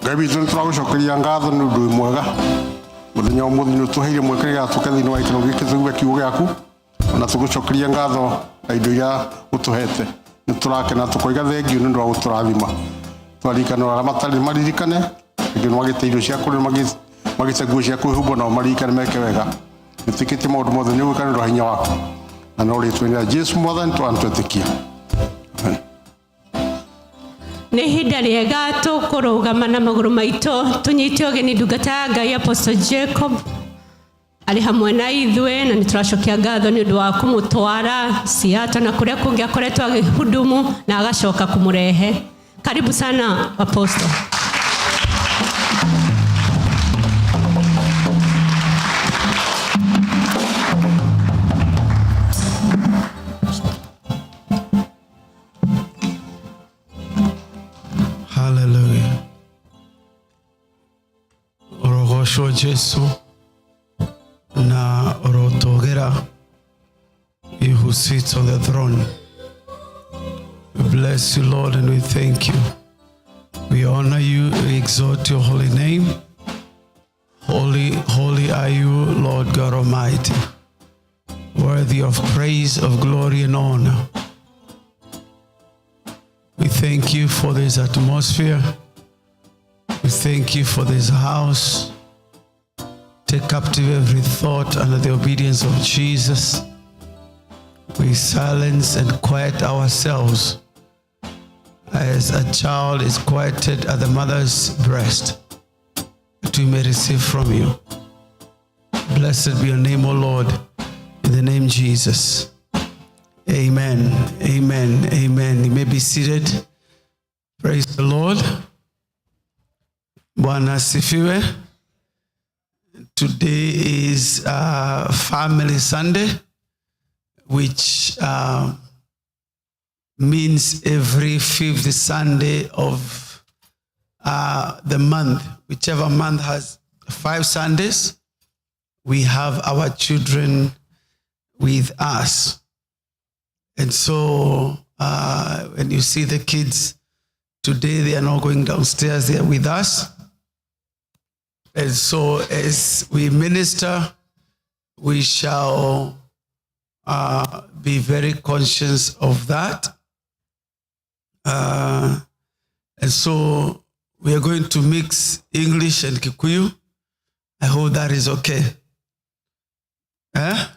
Ngai witũ nĩ tũragũcokeria ngatho nĩ ũndũ wĩ mwega mũthenya ũmũthĩ nĩ ũtũheire mweke nĩgetha tũke thĩinĩ wa gĩkĩro gĩkĩ tũigue kiugo gĩaku, ona tũgũcokeria ngatho na indo iria ũtũhete. Nĩ tũrakena tũkoiga thengiũ nĩ ũndũ wa gũtũrathima. Twaririkana arĩa matarĩ maririkane, angĩ nĩ magĩte irio cia kũrĩa, magĩte nguo cia kwĩhumba, nao maririkane meke wega. Nĩtwĩkĩtie maũndũ mothe nĩ ũgwĩka nĩ ũndũ wa hinya waku, na no rĩtwa-inĩ rĩa Jesu Mwathani twanatwĩtĩkia. Amen. Nĩ ihinda rĩega tũkũrũgama na magũrũ maitũ tũnyite ũgeni ndungata ya Ngai Apostle Jacob arĩ hamwe na ithuĩ, na nĩ tũracokia ngatho nĩ ũndũ wa kũmũtwara Seattle na kũrĩa kũngĩ akoretwo agĩhudumu na agacoka kũmũrehe. Karibu sana Apostle. Hallelujah. Orogocwo Jesu na orotogera, you who sits on the throne. We bless you, Lord, and we thank you. We honor you, we exalt your holy name. Holy, holy are you, Lord God Almighty, worthy of praise, of glory and honor. We thank you for this atmosphere. We thank you for this house. Take captive every thought under the obedience of Jesus. We silence and quiet ourselves as a child is quieted at the mother's breast, that we may receive from you. Blessed be your name, O Lord, in the name Jesus. Amen, amen, amen. You may be seated. Praise the Lord. Bwana asifiwe. Today is Family Sunday, which means every fifth Sunday of the month, whichever month has 5 Sundays, we have our children with us. And so when you see the kids today, they are not going downstairs, they are with us. And so as we minister, we shall be very conscious of that. And so we are going to mix English and Kikuyu. I hope that is okay. Eh?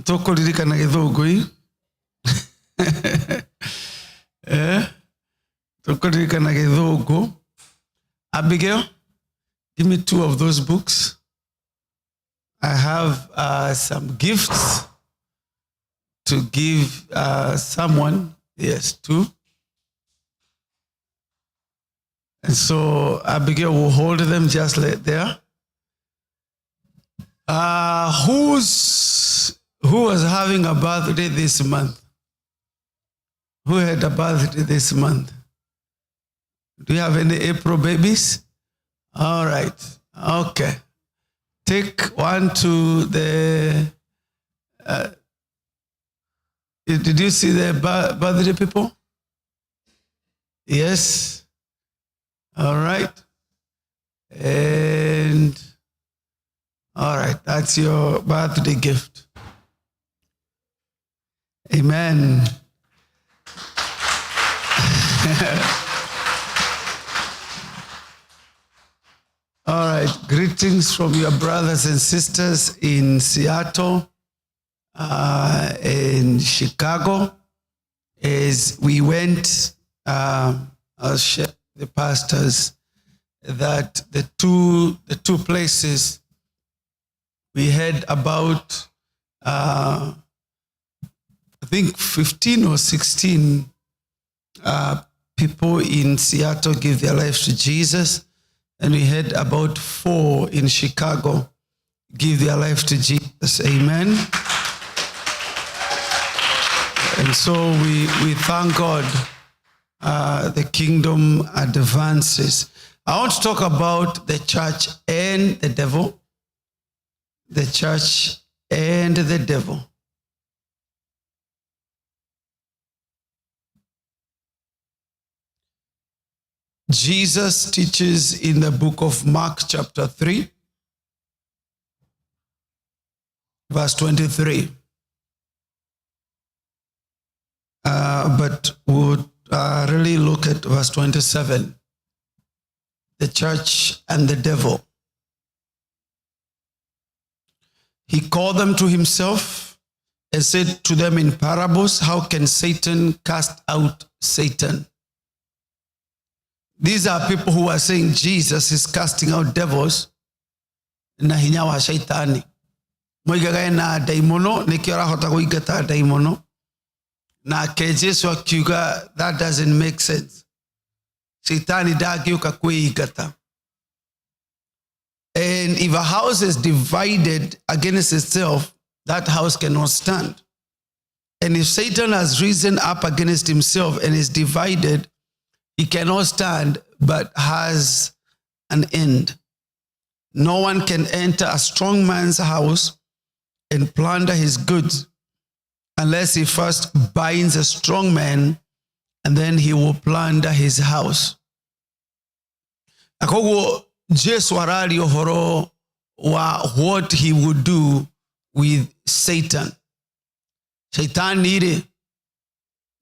Tũkũririkana gĩthũngũ ĩ? Eh? Tũkũririkana gĩthũngũ. Abigail, give me 2 of those books. I have some gifts to give someone. Yes, 2. And so Abigail will hold them just like there. Who was having a birthday this month? Who had a birthday this month? Do you have any April babies? All right. Okay. Take one to the... did you see the birthday people? Yes. All right. That's your birthday gift. Amen. All right. Greetings from your brothers and sisters in Seattle, in Chicago. As we went, I'll share the pastors that the two places we had about, I think 15 or 16 people in Seattle give their lives to Jesus. And we had about 4 in Chicago give their life to Jesus. Amen. And so we thank God. The kingdom advances. I want to talk about the church and the devil. The church and the devil. Jesus teaches in the book of Mark chapter 3, verse 23. But we'll really look at verse 27. The church and the devil. He called them to himself and said to them in parables, how can Satan cast out Satan? These are people who are saying Jesus is casting out devils na hinya wa shaitani. Moigaga ena daimono, nikio arahota kuingata daimono. Nake Jesu akiuga, that doesn't make sense. Shaitani ndangĩũka kwĩingata. And if a house is divided against itself, that house cannot stand. And if Satan has risen up against himself and is divided, he cannot stand, but has an end. No one can enter a strong man's house and plunder his goods unless he first binds a strong man, and then he will plunder his house. Akoguo Jesu araria ũhoro wa what he would do with Satan. Shaitani rĩ,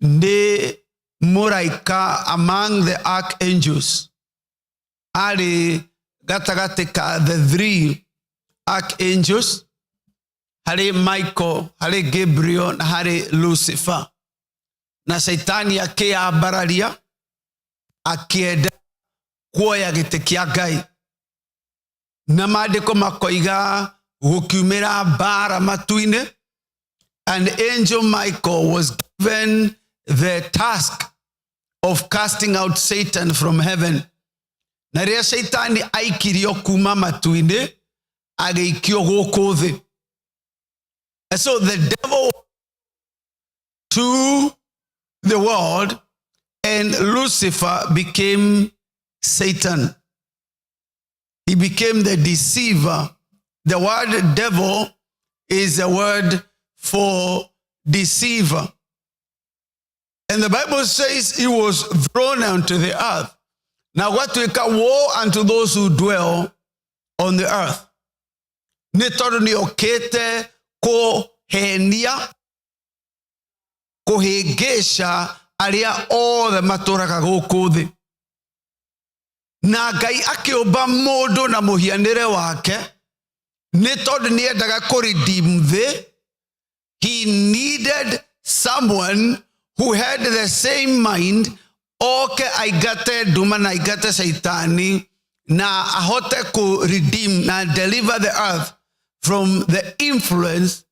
nĩ mũraika among the archangels. Arĩ gatagatĩ ka the 3 archangels, harĩ Michael, harĩ Gabriel na harĩ Lucifer. Na Shaitani akĩambararia akĩenda kuoya gĩtĩ kĩa Ngai. Na maandĩko makoiga gũkiumĩra mbara matu-inĩ, and angel Michael was given the task of casting out Satan from heaven. Na rĩrĩa Shaitani aikirio kuma matu-inĩ, agĩikio gũkũ thĩ. And so the devil to the world, and Lucifer became Satan. He became the deceiver. The word devil is a word for deceiver. And the Bible says he was thrown onto the earth. Now what we call woe unto those who dwell on the earth. Nĩ tondũ nĩ okĩte kũhenia, kũhĩngĩca arĩa othe matũraga gũkũ thĩ. Na Ngai akĩũmba mũndũ na mũhianĩre wake, nĩ tondũ nĩ endaga kũ-redeem thĩ. He needed someone who had the same mind, oke aingate nduma na aingate Shaitani, na ahote kũ-redeem na deliver the earth from the influence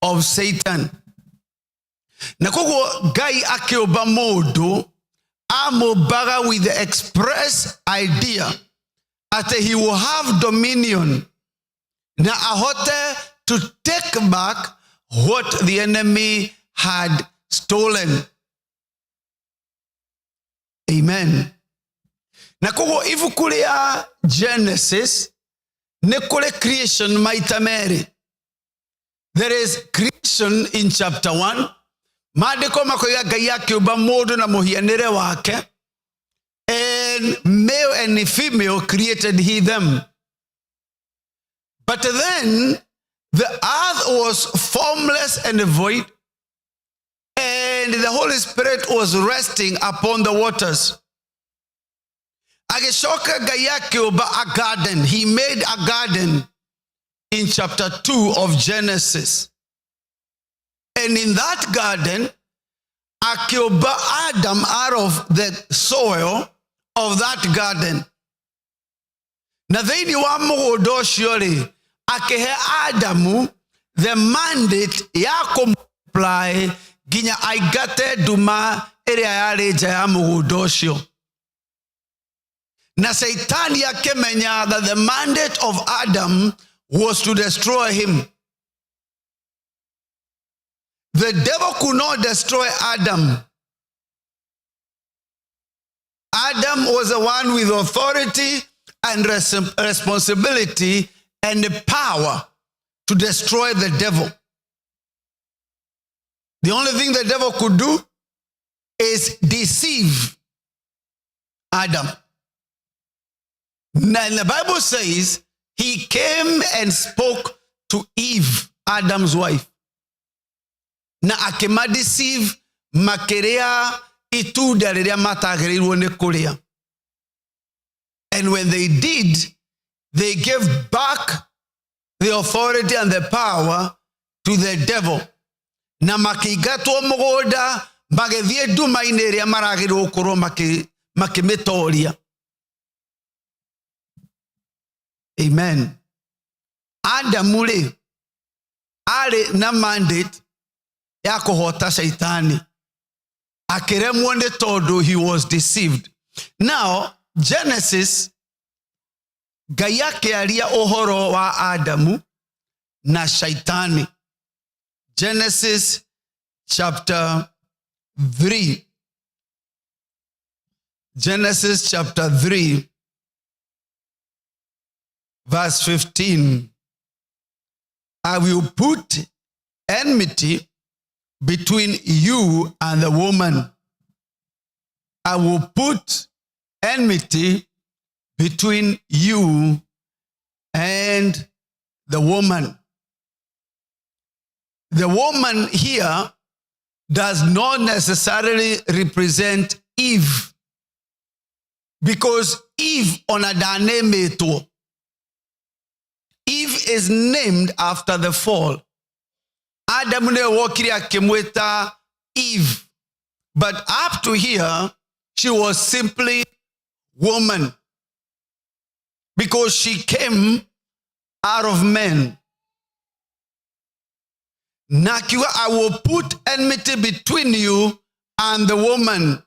of Satan. Na koguo Ngai akĩũmba mũndũ, amũmbaga with the express idea atĩ he will have dominion na ahote to take back what the enemy had stolen. Amen. Na koguo ibuku rĩa Genesis nĩ kũrĩ creation maita merĩ. There is creation in chapter 1. Maandĩko makoiga Ngai akĩũmba mũndũ na mũhianĩre wake, and male and female created he them. But then The earth was formless and void, and the Holy Spirit was resting upon the waters. Agĩcoka Ngai akĩũmba a garden. He made a garden in chapter 2 of Genesis. And in that garden, akĩũmba Adam out of the soil of that garden. Na thĩinĩ wa mũgũnda ũcio rĩ, akĩhe Adamu the mandate ya kũmultiply nginya aingate nduma ĩrĩa yarĩ nja ya mũgũnda ũcio. Na Shaitani akĩmenya that the mandate of Adam was to destroy him. The devil could not destroy Adam. Adam was the one with authority and responsibility and the power to destroy the devil. The only thing the devil could do is deceive Adam. Now, the Bible says he came and spoke to Eve, Adam's wife. Na akĩmadeceive makĩrĩa itunda rĩrĩa matagĩrĩirwo nĩ kũrĩa. And when they did, they gave back the authority and the power to the devil. Na makĩingatwo mũgũnda magĩthiĩ nduma-inĩ ĩrĩa maragĩrĩirwo gũkorwo makĩmĩtoria. Amen. Adamu rĩ, arĩ na mandate ya kũhota Shaitani. Akĩremwo nĩ tondũ he was deceived. Now, Genesis, Ngai akĩaria ũhoro wa Adamu na Shaitani. Genesis chapter 3. Genesis chapter 3, verse 15. I will put enmity between you and the woman. I will put enmity between you and the woman. The woman here does not necessarily represent Eve, because Eve ona ndanemĩtwo. Eve is named after the fall. Adam nĩwe wokire akĩmwĩta Eve. But up to here, she was simply woman, because she came out of men. Na akiuga, I will put enmity between you and the woman,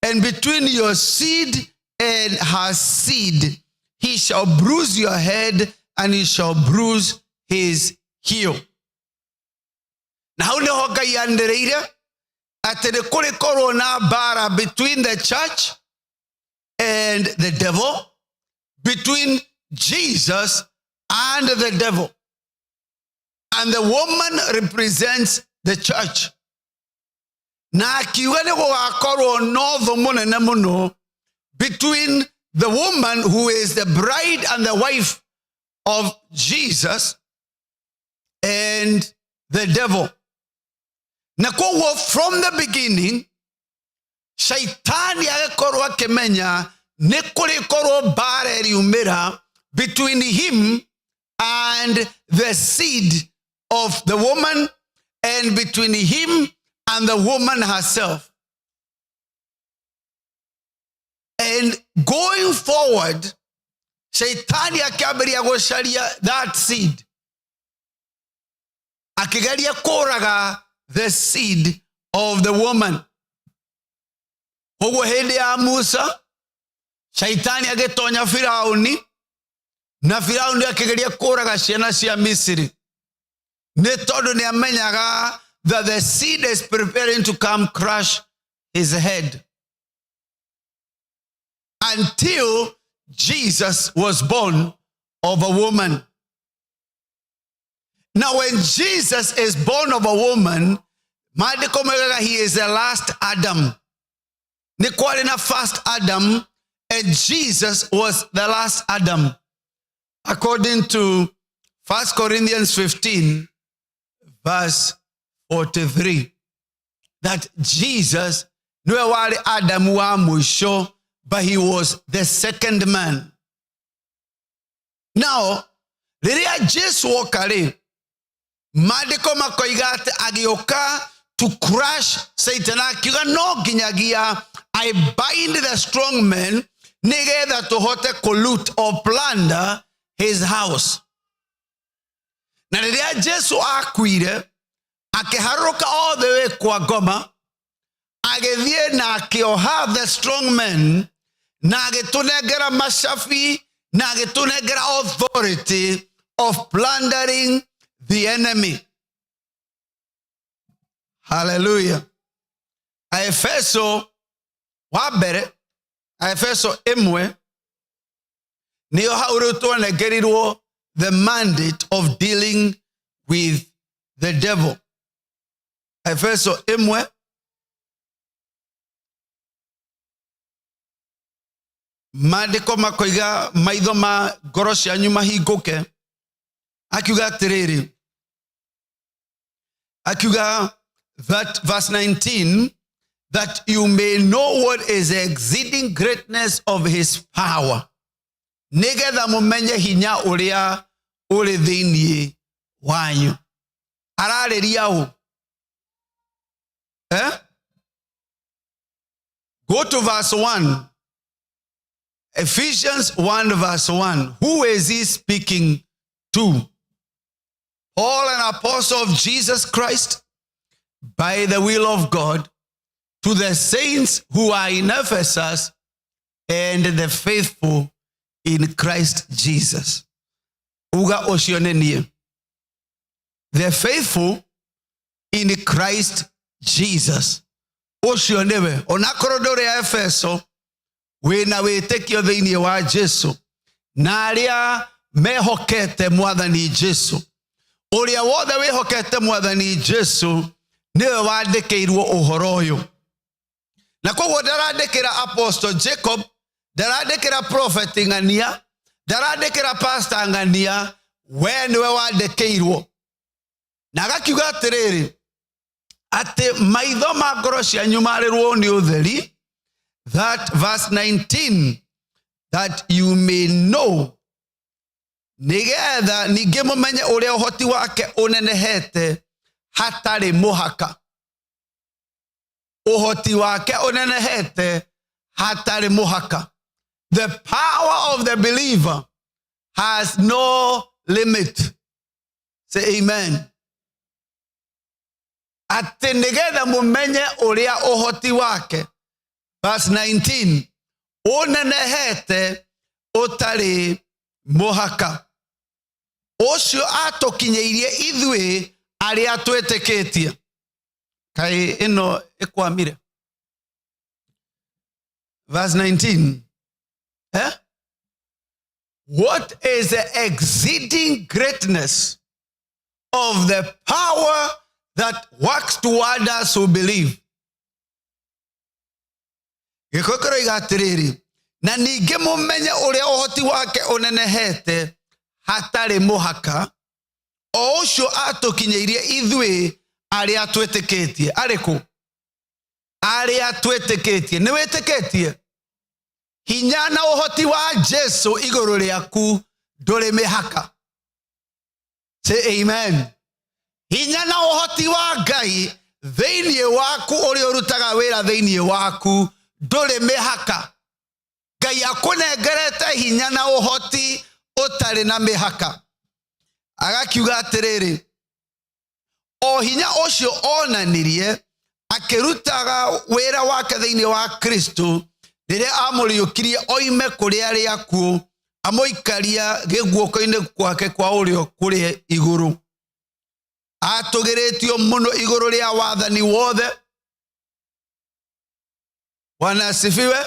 and between your seed and her seed. He shall bruise your head, and he shall bruise his heel. Na hau nĩho Ngai anĩrĩire atĩ nĩ kũrĩkorwo na mbara between the church and the devil, between Jesus and the devil. And the woman represents the church. Na akiuga nĩ gũgakorwo na ũthũ mũnene mũno between the woman who is the bride and the wife of Jesus and the devil. Na koguo from the beginning, Shaitani agĩkorwo akĩmenya nĩ kũrĩkorwo mbara ĩriumĩra between him and the seed of the woman, and between him and the woman herself. And going forward, Shaitani akĩambĩrĩria gũcaria that seed. Akĩgeria kũraga the seed of the woman. Koguo hĩndĩ ya Musa, Shaitani agĩtonya Firauni, na Firauni akĩgeria kũraga ciana cia Misiri. Nĩ tondũ nĩ amenyaga that the seed is preparing to come crush his head. Until Jesus was born of a woman. Now, when Jesus is born of a woman, maandĩko moigaga he is the last Adam. Nĩ kwarĩ na first Adam, and Jesus was the last Adam. According to 1 Corinthians 15 verse 43 that Jesus niwe warĩ Adamu wa mũico, but he was the second man. Now rĩrĩa Jesu oka rĩ, maandĩko makoiga atĩ agĩũka to crush Satan, akiuga no nginyagia I bind the strong man nĩgetha tũhote kũ loot or plunder his house. Na rĩrĩa Jesu akuire akĩharũrũka all the way kwa ngoma, agĩthiĩ na akĩoha the strong man, na agĩtũnengera macabi, na agĩtũnengera authority of plundering the enemy. Hallelujah. Aefeso wa mbere, Aefeso 1, nĩyo hau rĩu twanengerirwo the mandate of dealing with the devil. Efeso 1 maandĩko makoiga maitho ma ngoro cianyu mahingũke, akiuga atĩrĩrĩ, akiuga that verse 19, that you may know what is the exceeding greatness of his power, nĩgetha mũmenye hinya ũrĩa ũrĩ thĩinĩ wanyu. Ararĩria ũ? Eh? Go to verse 1. Ephesians 1 verse 1. Who is he speaking to? Paul, an apostle of Jesus Christ, by the will of God, to the saints who are in Ephesus and the faithful in Christ Jesus. Uga ũcio nĩ niĩ. The faithful in Christ Jesus. Ũcio nĩwe. Onakorwo ndũrĩ Efeso, wĩna wĩtĩkio thĩinĩ wa Jesu na arĩa mehokete Mwathani Jesu. Ũrĩa wothe wĩhokete Mwathani Jesu nĩwe wandĩkĩirwo ũhoro ũyũ. Na koguo ndarandĩkĩra Apostle Jacob, ndarandĩkĩra Prophet Ng'ania, ndarandĩkĩra Pastor Ng'ania, we nĩwe wandĩkĩirwo. Na agakiuga atĩrĩrĩ, atĩ maitho ma ngoro cianyu marĩrwo nĩ ũtheri, that verse 19, that you may know, nĩgetha ningĩ mũmenye ũrĩa ũhoti wake ũnenehete hatarĩ mũhaka. Ũhoti wake ũnenehete hatarĩ mũhaka. The power of the believer has no limit. Say amen. Atĩ nĩgetha mũmenye ũrĩa ũhoti wake, verse 19, ũnenehete ũtarĩ mũhaka, ũcio atũkinyĩirie ithuĩ arĩa twĩtĩkĩtie. Kaĩ ĩno ĩkwamire? Verse 19. Eh? What is the exceeding greatness of the power that works toward us who believe? Gĩkũyũ kĩroiga atĩrĩrĩ, na ningĩ mũmenye ũrĩa ũhoti wake ũnenehete hatarĩ mũhaka, o ũcio atũkinyĩirie ithuĩ arĩa twĩtĩkĩtie. Arĩkũ? Arĩa twĩtĩkĩtie. Nĩ wĩtĩkĩtie? Hinya na ũhoti wa Jesu igũrũ rĩaku ndũrĩ mĩhaka. Say amen. Hinya na ũhoti wa Ngai thĩinĩ waku ũrĩa ũrutaga wĩra thĩinĩ waku ndũrĩ mĩhaka. Ngai akũnengerete hinya na ũhoti ũtarĩ na mĩhaka. Agakiuga atĩrĩrĩ, o hinya ũcio onanirie akĩrutaga wĩra wake thĩinĩ wa Kristo rĩrĩa amũriũkirie oime kũrĩ arĩa akuũ, amũikaria gĩguoko-inĩ gwake kwa ũrĩo kũrĩa igũrũ. Atũgĩrĩtio mũno igũrũ rĩa wathani wothe. Bwana asifiwe.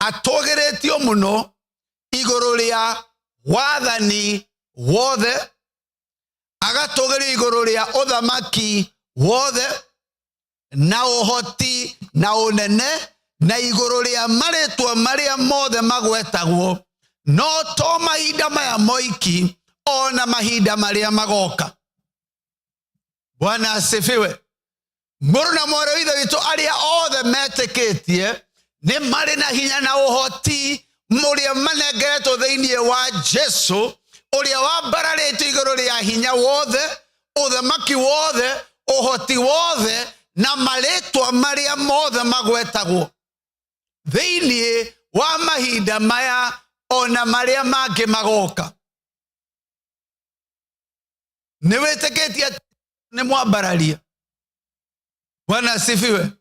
Atũgĩrĩtio mũno igũrũ rĩa wathani wothe, agatũgĩrio igũrũ rĩa ũthamaki wothe na ũhoti na ũnene na igũrũ rĩa marĩtwa marĩa mothe magwetagwo, no to mahinda maya moiki, Ona mahinda marĩa magoka. Bwana asifiwe. Mũrũ na mwarĩ wa ithe witũ arĩa othe metĩkĩtie nĩ marĩ na hinya na ũhoti mũrĩa manengeretwo thĩinĩ wa Jesu, ũrĩa wambararĩtio igũrũ rĩa hinya wothe, ũthamaki wothe, ũhoti wothe, na marĩtwa marĩa mothe magwetagwo thĩinĩ wa mahinda maya ona marĩa mangĩ magoka. Nĩ wĩtĩkĩtie atĩ nĩ mwambararia? Bwana asifiwe.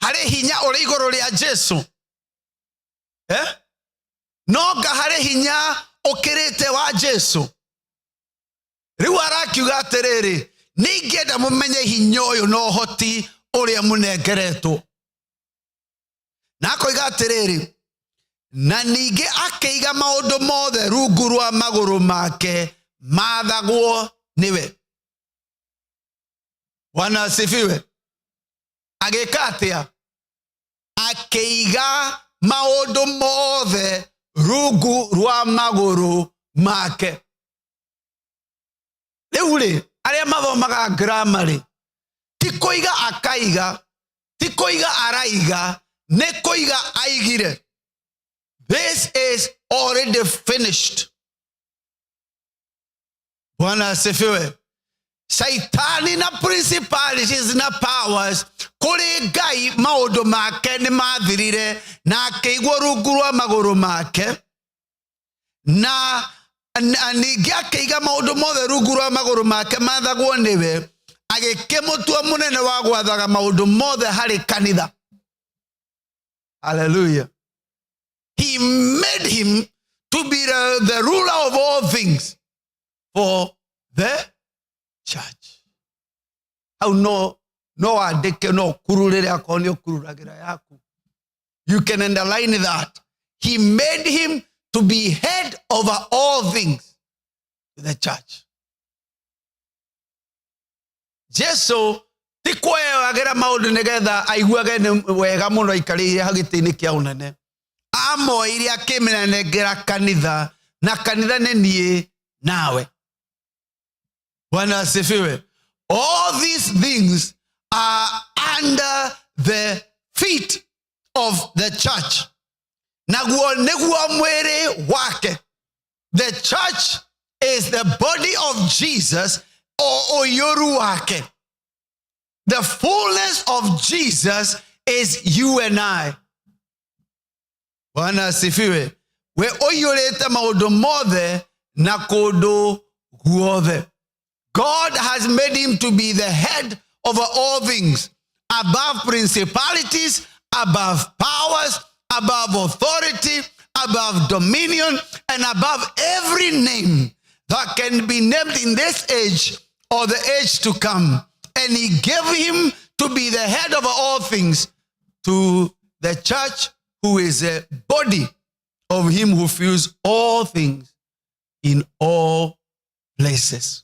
Harĩ hinya ũrĩ igũrũ rĩa Jesu, eh? Nonga harĩ hinya ũkĩrĩte wa Jesu. Rĩu arakiuga atĩrĩrĩ, nĩ ingĩenda mũmenye hinya ũyũ na ũhoti ũrĩa mũnengeretwo. Na akoiga atĩrĩrĩ, na ningĩ akĩiga maũndũ mothe rungu rwa magũrũ make mathagwo nĩwe. Bwana asifiwe. Agĩka atĩa? Akĩiga maũndũ mothe rungu rwa magũrũ make. Rĩu rĩ, arĩa mathomaga grammar rĩ, ti kũiga akaiga, ti kũiga araiga, nĩ kũiga aigire. This is already finished. Bwana asifiwe. Shaitani na principalities na powers kũrĩ Ngai maũndũ make nĩ mathirire na akĩigwo rungu rwa magũrũ make, na ningĩ akĩiga maũndũ mothe rungu rwa magũrũ make mathagwo nĩwe, agĩkĩmũtua mũnene wa gwathaga maũndũ mothe harĩ kanitha. Hallelujah. He made him to be the ruler of all things for the church. Hau no wandĩke, no ũkururĩre akorwo nĩ ũkururagĩra yaku. You can underline that. He made him to be head over all things to the church. Jesu ti kuoyagĩra maũndũ nĩgetha aiguage nĩ wega mũno aikarĩire hau gĩtĩ-inĩ kĩa ũnene. Amoire akĩmĩnengera kanitha, na kanitha nĩ niĩ nawe. Bwana asifiwe. All these things are under the feet of the church. Naguo nĩguo mwĩrĩ wake. The church is the body of Jesus, o ũiyũru wake. The fullness of Jesus is you and I. Bwana asifiwe. We ũiyũrĩte maũndũ mothe na kũndũ guothe. God has made him to be the head over all things, above principalities, above powers, above authority, above dominion, and above every name that can be named in this age or the age to come. And he gave him to be the head over all things to the church, who is a body of him who fills all things in all places.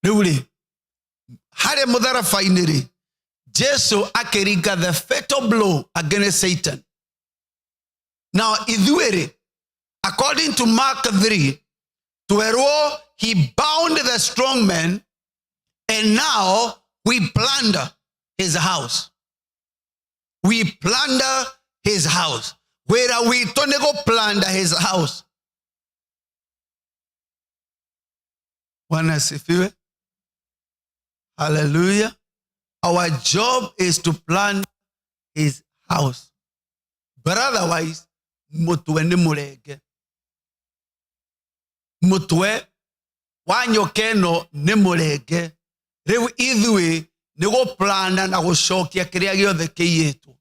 Rĩu rĩ, harĩa mũtharaba-inĩ rĩ, Jesu akĩringa the fatal blow against Satan. Now ithuĩ rĩ, according to Mark 3, twerwo he bound the strong man, and now we plunder his house. We plunder his house. Wĩra witũ nĩ gũ plunder his house. Bwana asifiwe. Hallelujah. Our job is to plunder his house. But otherwise, mũtwe nĩ mũrenge. Mũtwe wa nyoka ĩno nĩ mũrenge. Rĩu ithuĩ nĩ gũplana na gũcokia kĩrĩa gĩothe kĩiyĩtwo.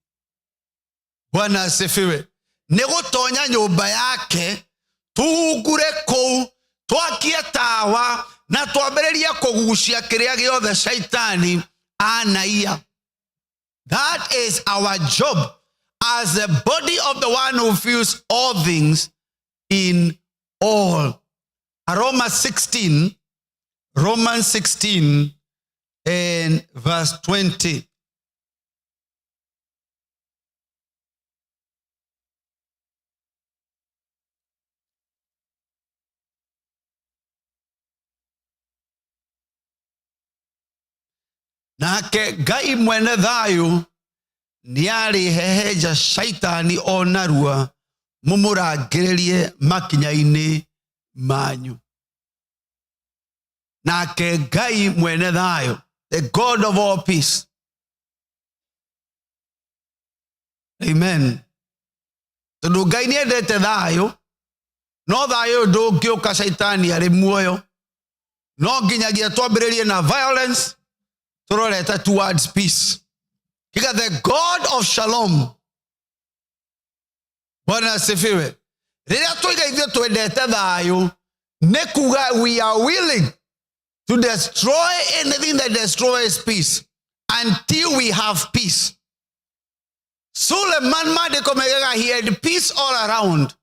Bwana asifiwe. Nĩ gũtonya nyũmba yake, tuhungure kũu, twakie tawa na twambĩrĩrie kũgucia kĩrĩa gĩothe shaitani anaiya. That is our job as the body of the one who fills all things in all. Romans 16, Romans 16 and verse 20. Nake Ngai mwene thayũ nĩarĩhehenja Shaitani o narua mũmũrangĩrĩrie makinya-inĩ manyu. Nake Ngai mwene thayũ, the God of all peace. Amen. Tondũ Ngai nĩendete thayũ, no thayũ ndũngĩũka Shaitani arĩ muoyo. No nginyagia twambĩrĩrie na violence tũrorete towards peace. Kiga the God of Shalom. Bwana asifiwe. Rĩrĩa twoiga ithuĩ twendete thayũ, nĩ kuga we are willing to destroy anything that destroys peace until we have peace. Suleiman maandĩko megaga he had peace all around.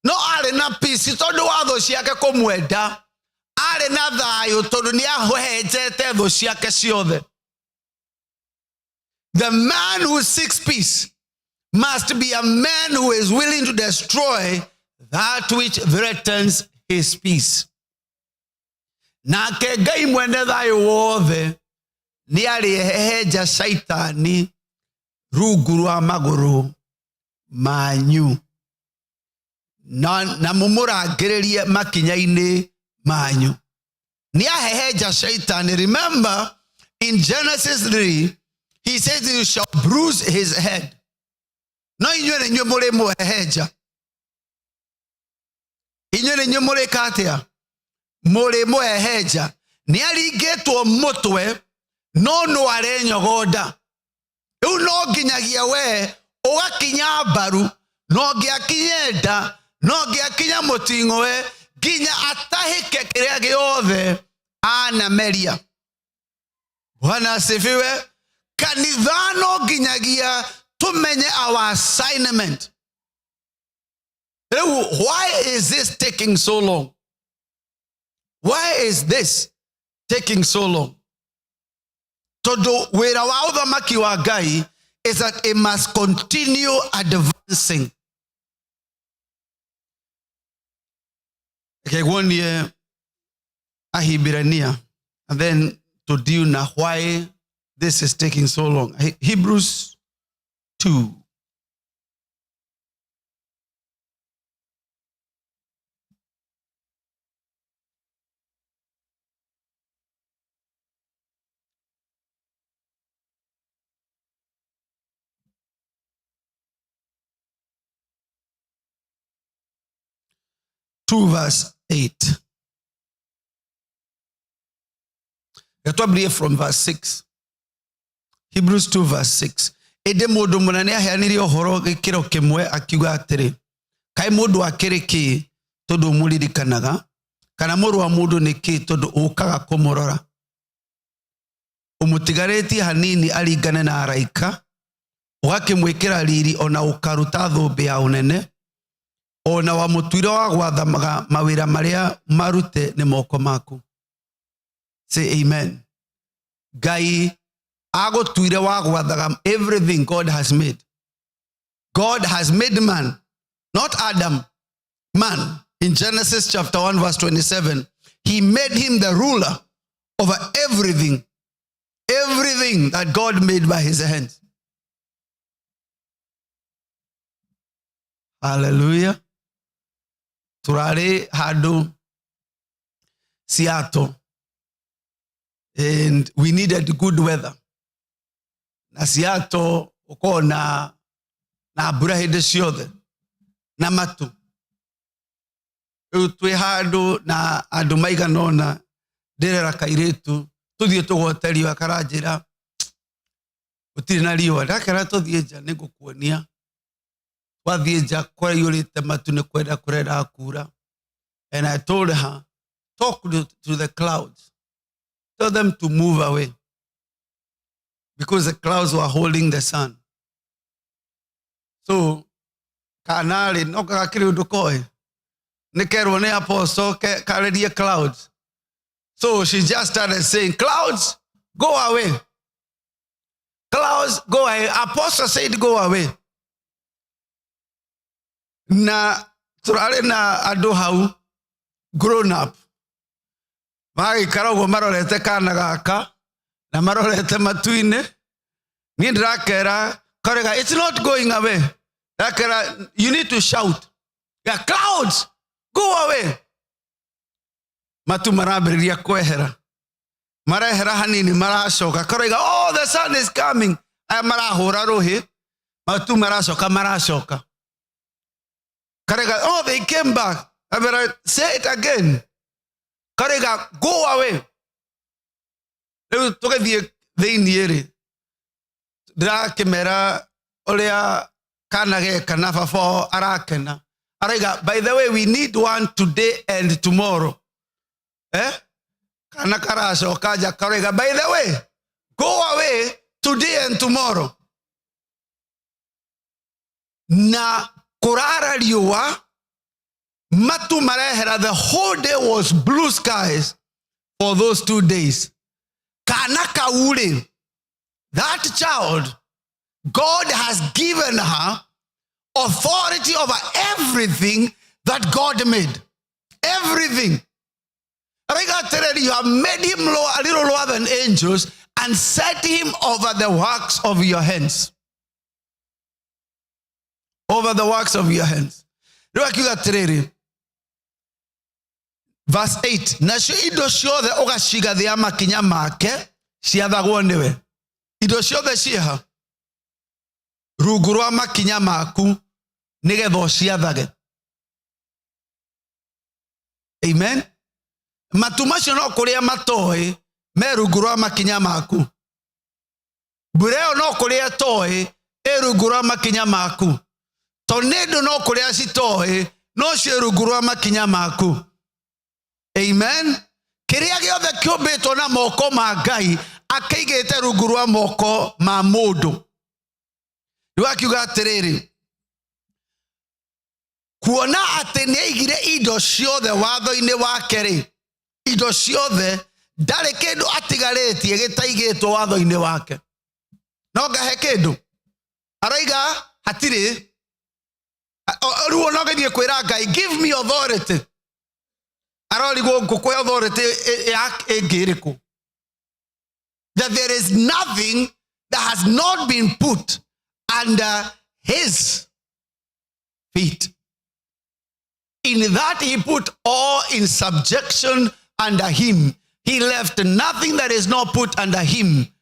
No arĩ na peace tondũ wa thũ ciake kũmwenda, arĩ na thayũ tondũ nĩ ahũhenjete thũ ciake ciothe. The man who seeks peace must be a man who is willing to destroy that which threatens his peace. Nake Ngai mwene thayũ wothe nĩ arĩhehenja Shaitani rungu rwa magũrũ manyu na mũmũrangĩrĩrie makinya-inĩ manyu. Nĩ ahehenja Shaitani. Remember in Genesis 3 he says you shall bruise his head. No inyuĩ nĩ inyuĩ mũrĩmũhehenja. Inyuĩ nĩ inyuĩ mũrĩka atĩa? Mũrĩmũhehenja. Nĩ aringĩtwo mũtwe no no arenyogonda. Rĩu no nginyagia we ũgakinya mbaru, no ngĩakinye nda, no ngĩakinya mũting'oe, nginya atahĩke kĩrĩa gĩothe anameria. Bwana asifiwe. Kanitha no nginyagia tumenye our assignment. Rĩu why is this taking so long? Why is this taking so long? Tondũ wĩra wa ũthamaki wa Ngai is that it must continue advancing. Reke nguonie Ahibirania and then to deal na why this is taking so long. Hebrews 2. 2 verse 8. Twambĩrĩrie from verse 6. Hebrews 2 verse 6. Ĩndĩ mũndũ mũnene aheanire ũhoro gĩkĩro kĩmwe akiuga atĩrĩ, kaĩ mũndũ akĩrĩ kĩ tondũ ũmũririkanaga, kana mũrũ wa mũndũ nĩ kĩ tondũ ũkaga kũmũrora? Ũmũtigarĩtie hanini aringane na araika, ũgakĩmwĩkĩra riri ona ũkaruta thũmbĩ ya ũnene, ona wamũtuire wa gwathamaga mawĩra marĩa marute nĩ moko maku. Say amen. Ngai agũtuire wa gwathaga everything God has made. God has made man, not Adam, man. In Genesis chapter 1 verse 27, he made him the ruler over everything, everything that God made by his hands. Hallelujah. Turarĩ handũ Seattle and we needed good weather. Na Seattle ũkoragwo na mbura hĩndĩ ciothe na matu. Rĩu twĩ handũ na andũ maigana ũna, ndĩrera kairĩtu tũthiĩ tũgote riũa, karanjĩra gũtirĩ na riũa. Ndakera tũthiĩ nja nĩngũkuonia. Twathiĩ nja kũraiyũrĩte matu nĩ kwenda kũrendaga kura. And I told her, talk to the clouds. Tell them to move away. Because the clouds were holding the sun. So, kanarĩ no gakĩrĩ ũndũ koĩ. Nĩ kerwo nĩ apostle karĩrie clouds. So she just started saying, clouds, go away. Clouds, go away. Apostle said, go away. Na tũrarĩ na andũ hau grown up. Magĩikara ũguo marorete kana gaka. Na marorete matu-inĩ. Niĩ ndĩrakera karega, it's not going away. Ndĩrakera, you need to shout. Yeah, clouds, go away. Matu marambĩrĩria kwehera. Marehera hanini maracoka. Karaiga, oh, the sun is coming. Aya marahũra rũhĩ. Matu maracoka maracoka. Karaiga, oh, they came back. I better say it again. Karaiga, go away. Rĩu tũgĩthiĩ thĩiniĩ rĩ, ndĩrakĩmera ũrĩa kana geka na baba wao arakena. Araiga, by the way, we need one today and tomorrow. Eh? Kana karacoka nja karaiga, by the way, go away today and tomorrow. Na kũrara riũa, matu marehera, the whole day was blue skies for those 2 days. Kana kau rĩ, that child, God has given her authority over everything that God made. Everything. Araiga atĩrĩrĩ, you have made him low, a little lower than angels and set him over the works of your hands. Over the works of your hands. Rĩu akiuga atĩrĩrĩ, verse 8, nacio indo ciothe ũgaciga thĩ ya makinya make ciathagwo nĩwe. Indo ciothe ciĩha rungu rwa makinya maku nĩgetha ũciathage. Amen. Matu macio no kũrĩa matoĩ me rungu rwa makinya maku. Mbura ĩyo no kũrĩa ĩtoĩ ĩ rungu rwa makinya maku. Tornado no kũrĩa citoĩ no ciĩ rungu rwa makinya maku. Amen. Kĩrĩa gĩothe kĩũmbĩtwo na moko ma Ngai akĩigĩte rungu rwa moko ma mũndũ. Rĩu akiuga atĩrĩrĩ, kuona atĩ nĩ aigire indo ciothe watho-inĩ wake rĩ, indo ciothe ndarĩ kĩndũ atigarĩtie gĩtaigĩtwo watho-inĩ wake. No ngahe kĩndũ araiga hatirĩ. Rĩu ona ũgĩthiĩ kwĩra Ngai, give me authority, arorigwo ngũkũhe authority ĩngĩ ĩrĩkũ? That there is nothing that has not been put under his feet. In that he put all in subjection under him. He left nothing that is not put under him.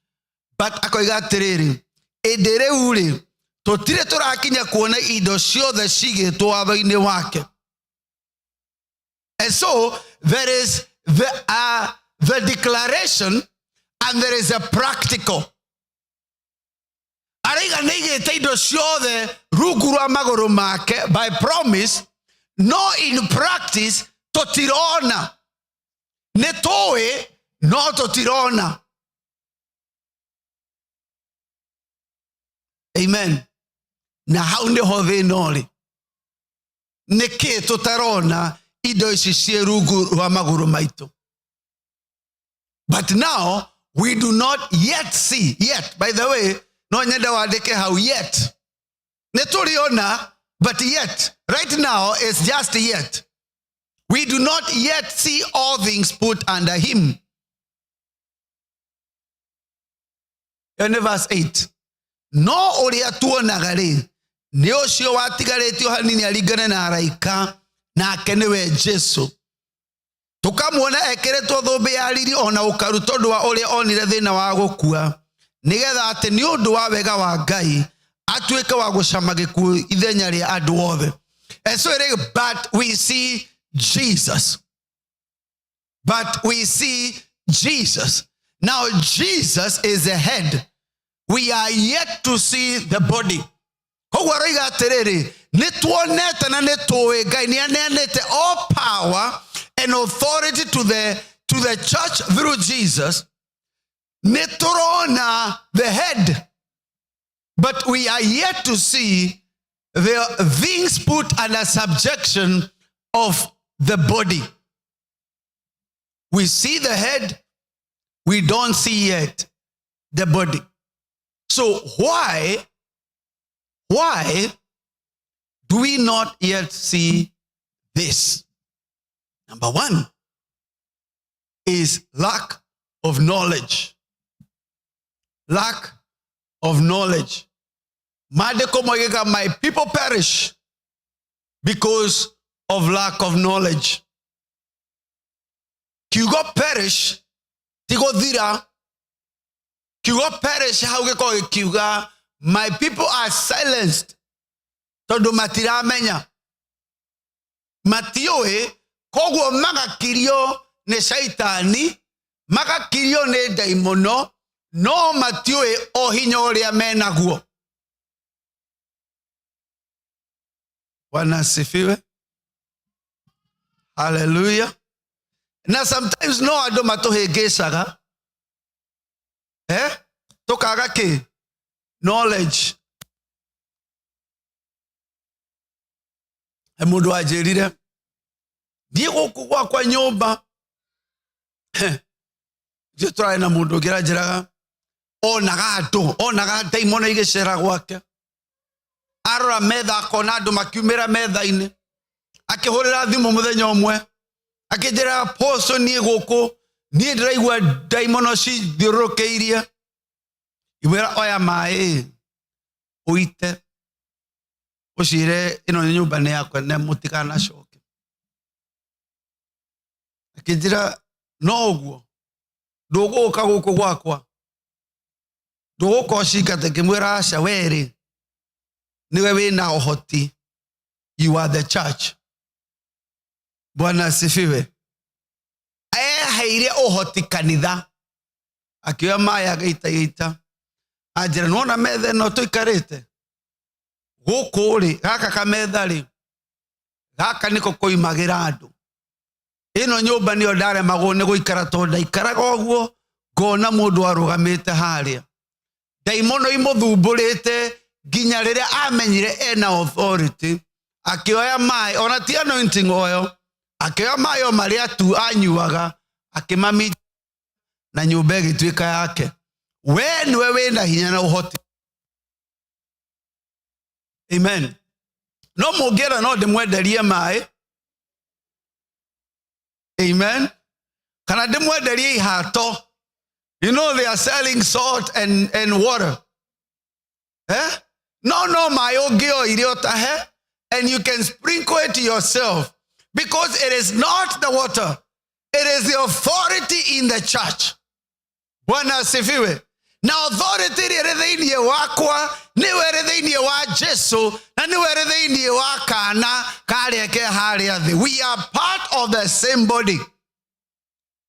But akoiga atĩrĩrĩ, ĩndĩ rĩu rĩ, tũtirĩ tũrakinya kuona indo ciothe cigĩtwo watho-inĩ wake. And so there is the declaration and there is a practical. Araiga nĩ aigĩte indo ciothe rungu rwa magũrũ make by promise, no in practice tũtirona. Nĩ tũĩ no tũtirona. Amen. Na hau nĩho thĩna ũrĩ. Nĩkĩ tũtarona indo ici ciĩ rungu rwa magũrũ maitũ? But now we do not yet see. Yet, by the way, no nyende wandĩke hau yet. Nĩ tũrĩona, but yet. Right now it's just yet. We do not yet see all things put under him. Ĩyo nĩ verse 8. No ũrĩa tuonaga rĩ, nĩ ũcio watigarĩtio hanini aringane na araika, nake nĩwe Jesu. Tũkamuona ekĩrĩtwo thũmbĩ ya riri ona ũkaru tondũ wa ũrĩa onire thĩna wa gũkua, nĩgetha atĩ nĩ ũndũ wa wega wa Ngai atuĩke wa gũcama gĩkuũ ithenya rĩa andũ othe. And so it is, but we see Jesus. But we see Jesus. Now Jesus is the head. We are yet to see the body. Koguo aroiga atĩrĩrĩ, nĩ tuonete na nĩ tũĩ Ngai nĩ aneanĩte all power and authority to the church through Jesus. Nĩ tũrona the head, but we are yet to see the things put under subjection of the body. We see the head, we don't see yet the body. So why do we not yet see this? Number one is lack of knowledge. Lack of knowledge. Maandĩko moigaga, my people perish because of lack of knowledge. Kiugo perish ti gũthira. Kiugo perish hau gĩkoragwo gĩkiuga my people are silenced tondũ matiramenya, matiũĩ, koguo magakirio nĩ caitani, magakirio nĩ ndaimono, no matiũĩ o hinya ũrĩa menaguo. Bwana asifiwe. Haleluya. Na sometimes no andũ matũhĩngĩcaga, eh? Tũkaga kĩ? Knowledge. He mũndũ wanjĩrire thiĩ gũkũ gwakwa nyũmba, ithuĩ tũrarĩ na mũndũ ũngĩ aranjĩraga onaga andũ, onaga ndaimono igĩcera gwake, arora metha akona andũ makiumĩra metha-inĩ. Akĩhũrĩra thimũ mũthenya ũmwe akĩnjĩra, poco, niĩ gũkũ niĩ ndĩraigua ndaimono cithiũrũrũkĩirie. Imwĩra, oya maĩ ũite ũciĩre ĩno nĩ nyũmba nĩ yakwa na mũtikanacoke. Akĩnjĩra, no ũguo ndũgũka gũkũ gwakwa, ndũgũka ũcingate. Ngĩmwĩra, aca, werĩ nĩwe wĩna ũhoti, you are the church. Bwana asifiwe. Eheire ũhoti kanitha, akĩoya maĩ agĩita gĩita, anjĩra, nĩwona metha ĩno tũikarĩte gũkũ rĩ, gaka kametha rĩ, gaka nĩko koimagĩra andũ. Ĩno nyũmba nĩyo ndaremagwo nĩ gũikara, tondũ ndaikaraga ũguo ngona mũndũ arũgamĩte harĩa, ndaimono imũthumbũrĩte, nginya rĩrĩa amenyire ena authority, akĩoya maĩ, ona ti anointing oil, akĩoya maĩ o marĩa tu anyuaga, akĩmami na nyũmba ĩgĩtuĩka yake. We nĩwe wĩna hinya na ũhoti. Amen. No mũngĩenda no ndĩmwenderie maĩ. Amen. Kana ndĩmwenderie ihato. You know they are selling salt and water, eh? No maĩ ũngĩoire ũtahe and you can sprinkle it yourself, because it is not the water, it is the authority in the church. Bwana asifiwe. Na authority ĩrĩa ĩrĩ thĩinĩ wakwa nĩwe ĩrĩ thĩinĩ wa Jesu na nĩwe ĩrĩ thĩinĩ wa kana karĩa ke harĩa thĩ. We are part of the same body.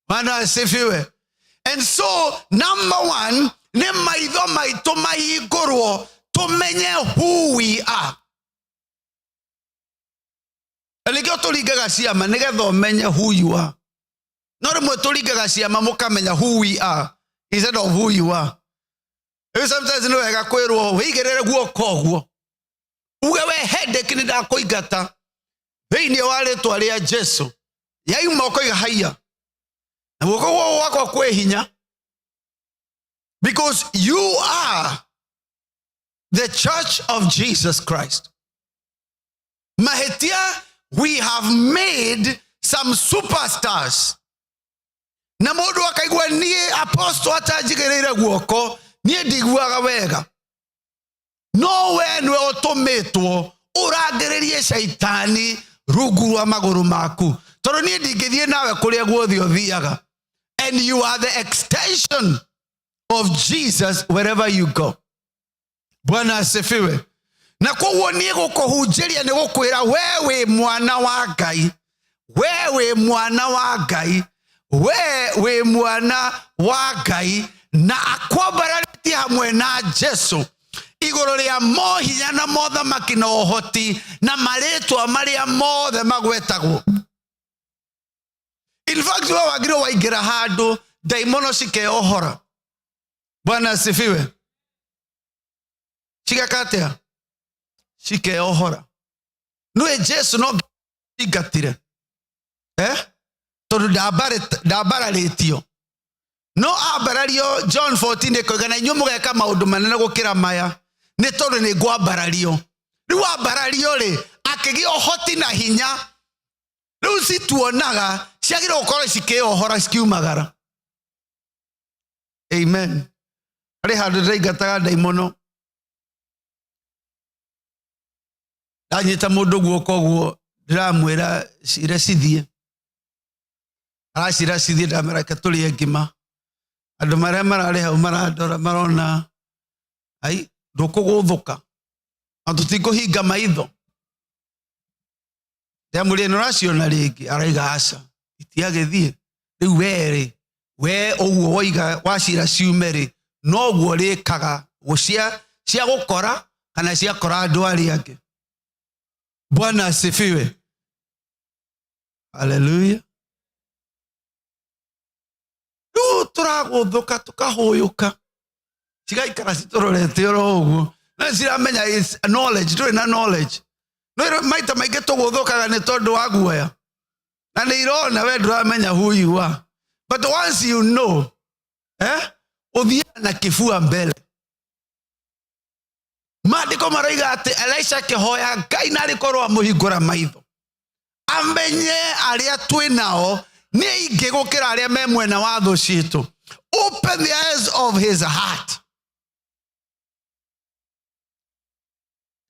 Bwana asifiwe. And so number one nĩ maitho maitũ mahingũrwo tũmenye who we are. Na nĩkĩo tũringaga ciama, nĩgetha ũmenye who you are. No rĩmwe tũringaga ciama mũkamenya who we are instead of who you are. Rĩu sometimes nĩ wega kwĩrwo wĩigĩrĩre guoko ũguo, uge, we headache, nĩ ndakũingata thĩinĩ wa rĩtwa rĩa Jesu. Yauma ũkoiga haiya, na guoko guo gwakwa kwĩ hinya, because you are the church of Jesus Christ. Mahĩtia, we have made some superstars, na mũndũ akaigua, niĩ apostle atanjigĩrĩire guoko niĩ ndiguaga wega. No we nĩwe ũtũmĩtwo ũrangĩrĩrie caitani rungu rwa magũrũ maku, tondũ niĩ ndingĩthiĩ nawe kũrĩa guothe ũthiaga, and you are the extension of Jesus wherever you go. Bwana asifiwe. Na koguo niĩ gũkũhunjĩria nĩ gũkwĩra, we wĩ mwana wa Ngai, we wĩ mwana wa Ngai, we wĩ mwana wa Ngai, na akwambararĩtie hamwe na Jesu igũrũ rĩa mohinya na mothamaki na ũhoti na marĩtwa marĩa mothe magwetagwo. In fact, we wagĩrĩirwo waingĩra handũ ndaimono cikeohora. Bwana asifiwe. Cigeka atĩa? Cikeohora. Nĩwe Jesu no ingatire, eh? Tondũ ndambararĩtio, no ambarario. John 14 ĩkoiga, na inyuĩ mũgeka maũndũ manene gũkĩra maya, nĩ tondũ nĩ ngwambarario. Rĩu ambarario rĩ, akĩgĩa ũhoti na hinya. Rĩu cituonaga ciagĩrĩirwo gũkorwo cikĩohora cikiumagara. Amen. Harĩ handũ ndĩraingataga ndaimono, ndanyita mũndũ guoko ũguo, ndĩramwĩra cire cithiĩ, aracira cithiĩ, ndamwĩra reke tũrĩe ngima. Andũ marĩa mararĩ hau marandora marona ai ndũkũgũthũka na tũtikũhinga maitho. Ndamwĩrire nĩ ũraciona rĩngĩ, araiga aca, itiagĩthiĩ. Rĩu werĩ we ũguo woiga wacira ciume rĩ, noguo rĩkaga gũcia cia gũkora kana ciakora andũ arĩa angĩ. Bwana asifiwe, haleluya. Rĩu tũragũthũka tũkahũyũka, cigaikara citũrorete oro ũguo, na ciramenya it's knowledge, ndũrĩ na knowledge. No maita maingĩ tũgũthũkaga nĩ tondũ wa guoya, na nĩ irona we ndũramenya who you are, but once you know, ũthiaga na kĩbua mbere. Maandĩko maroiga atĩ Elisha akĩhoya Ngai na arĩkorwo amũhingũra maitho amenye arĩa twĩ nao nĩ aingĩ gũkĩra arĩa me mwena wa thũ citũ. Open the eyes of his heart.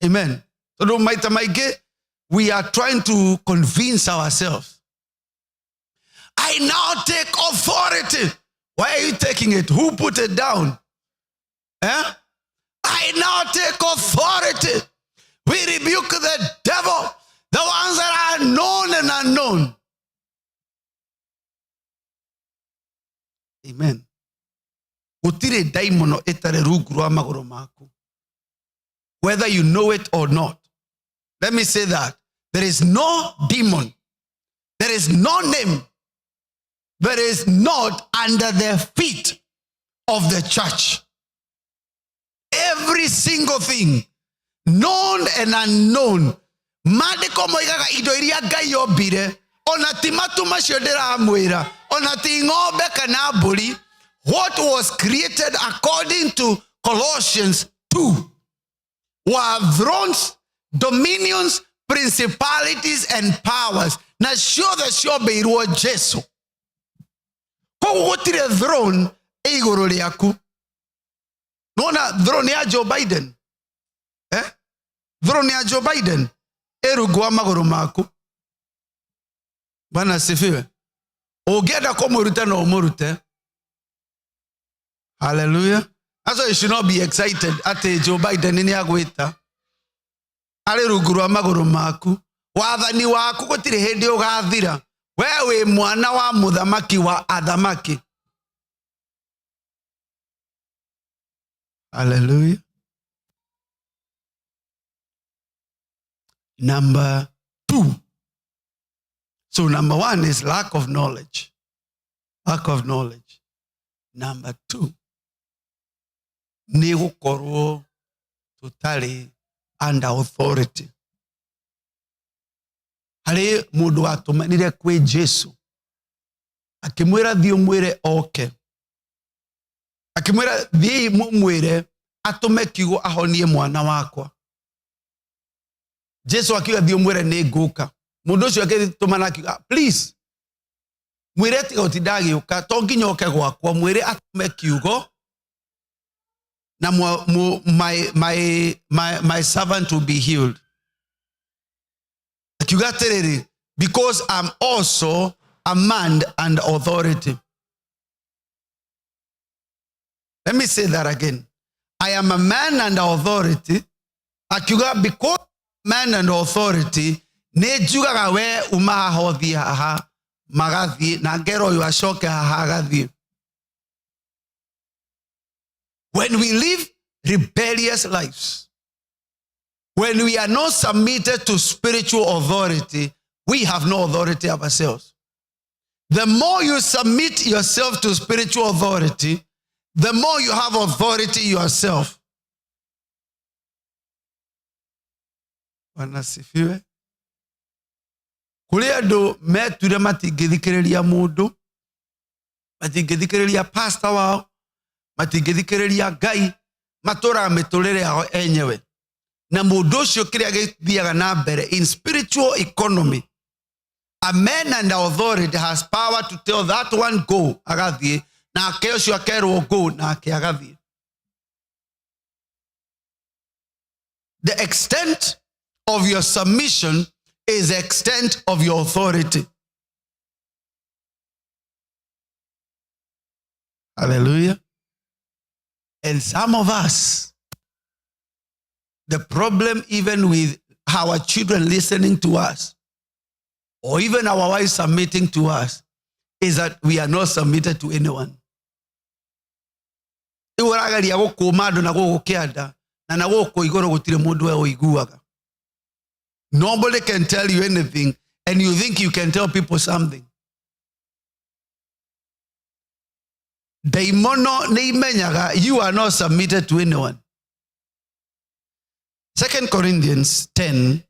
Amen. Tondũ maita maingĩ we are trying to convince ourselves. I now take authority. Why are you taking it? Who put it down? I now take authority. We rebuke the devil, the ones that are known and unknown. Amen. Gũtirĩ ndaimono ĩtarĩ rungu rwa magũrũ maku, whether you know it or not. Let me say that. There is no demon, there is no name that is not under the feet of the church. Every single thing, known and unknown. Maandĩko moigaga indo iria Ngai ombire, ona ti matu macio ndĩramwĩra, ona ti ng'ombe kana mbũri. What was created according to Colossians 2 were thrones, dominions, principalities and powers, na ciothe ciombĩirwo Jesu. Koguo gũtirĩ throne ĩ igũrũ rĩaku. Nona throne ya Joe Biden, Throne ya Joe Biden ĩ rungu wa magũrũ maku. Bwana asifiwe. Ũngĩenda kũmũruta no ũmũrute. Hallelujah. That's why you should not be excited atĩ Joe Biden nĩ agwĩta. Arĩ rungu rwa magũrũ maku. Wathani waku gũtirĩ hĩndĩ ũgathira. We wĩ mwana wa mũthamaki wa athamaki. Hallelujah. Number 2. So number 1 is lack of knowledge. Lack of knowledge. Number 2, nĩ gũkorwo tũtarĩ under authority. Harĩ mũndũ watũmanire kwĩ Jesu akĩmwĩra thiĩ ũmwĩre oke, akĩmwĩra thiĩi mũmwĩre atũme kiugo ahonie mwana wakwa. Jesu akiuga thiĩ ũmwĩre nĩ ngũka. Mũndũ ũcio agĩtũmana akiuga please mwĩre tiga ũtinda agĩũka, to nginya oke gwakwa, mwĩre atũme kiugo na my servant will be healed. Akiuga atĩrĩrĩ, because I'm also a man and authority. Let me say that again. I am a man and authority. Akiuga because man and authority, nĩ njugaga we uma haha ũthiĩ haha, magathiĩ, na ngera ũyũ acoke haha agathiĩ. When we live rebellious lives, when we are not submitted to spiritual authority, we have no authority ourselves. The more you submit yourself to spiritual authority, the more you have authority yourself. Bwana asifiwe. Kũrĩ andũ metuire matingĩthikĩrĩria mũndũ, matingĩthikĩrĩria pastor wao, matingĩthikĩrĩria Ngai, matũraga mĩtũrĩre yao enyewe. Na mũndũ ũcio kĩrĩa gĩthiaga na mbere in spiritual economy, a man and authority has power to tell that one go, agathiĩ, nake ũcio akerwo go, nake agathiĩ. The extent of your submission is the extent of your authority. Hallelujah. And some of us, the problem even with our children listening to us, or even our wives submitting to us, is that we are not submitted to anyone. Rĩu ũrageria gũkũma andũ na gũkũ kĩanda na na gũkũ igũrũ gũtirĩ mũndũ we ũiguaga. Nobody can tell you anything and you think you can tell people something. Ndaimono nĩ imenyaga you are not submitted to anyone. 2 Corinthians 10.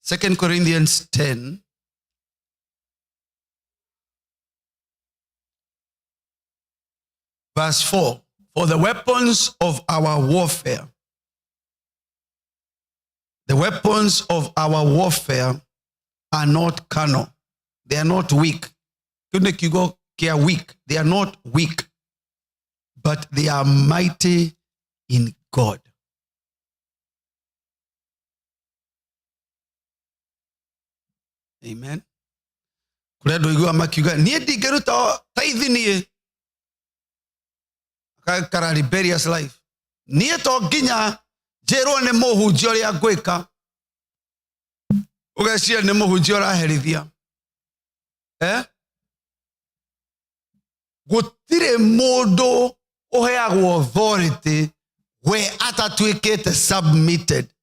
2 Corinthians 10. Verse 4. For the weapons of our warfare, the weapons of our warfare are not carnal. They are not weak. Kĩu nĩ kiugo kĩa weak. They are not weak, but they are mighty in God. Amen. Kũrĩ andũ aiguaga makiuga niĩ ndingĩruta taithi niĩ agakara rebellious life. Niĩ to nginya njĩrwo nĩ mũhunjia ũrĩa ngwĩka. Ũgeciria nĩ mũhunjia ũraherithia. Eh? Gũtirĩ mũndũ ũheagwo authority we atatuĩkĩte submitted.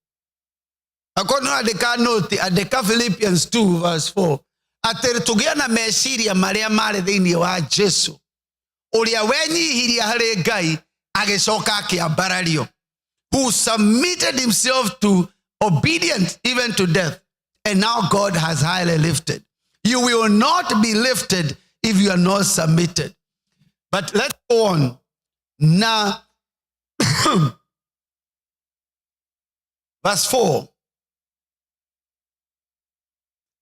Akorwo nĩ ũrandĩka note, andĩka Philippians 2 verse 4 atĩ tũgĩe na meciria marĩa marĩ thĩinĩ wa Jesu ũrĩa wenyihirie harĩ Ngai agĩcoka akĩambarario, who submitted himself to obedience even to death, and now God has highly lifted. You will not be lifted if you are not submitted. But let's go on. Now, verse 4.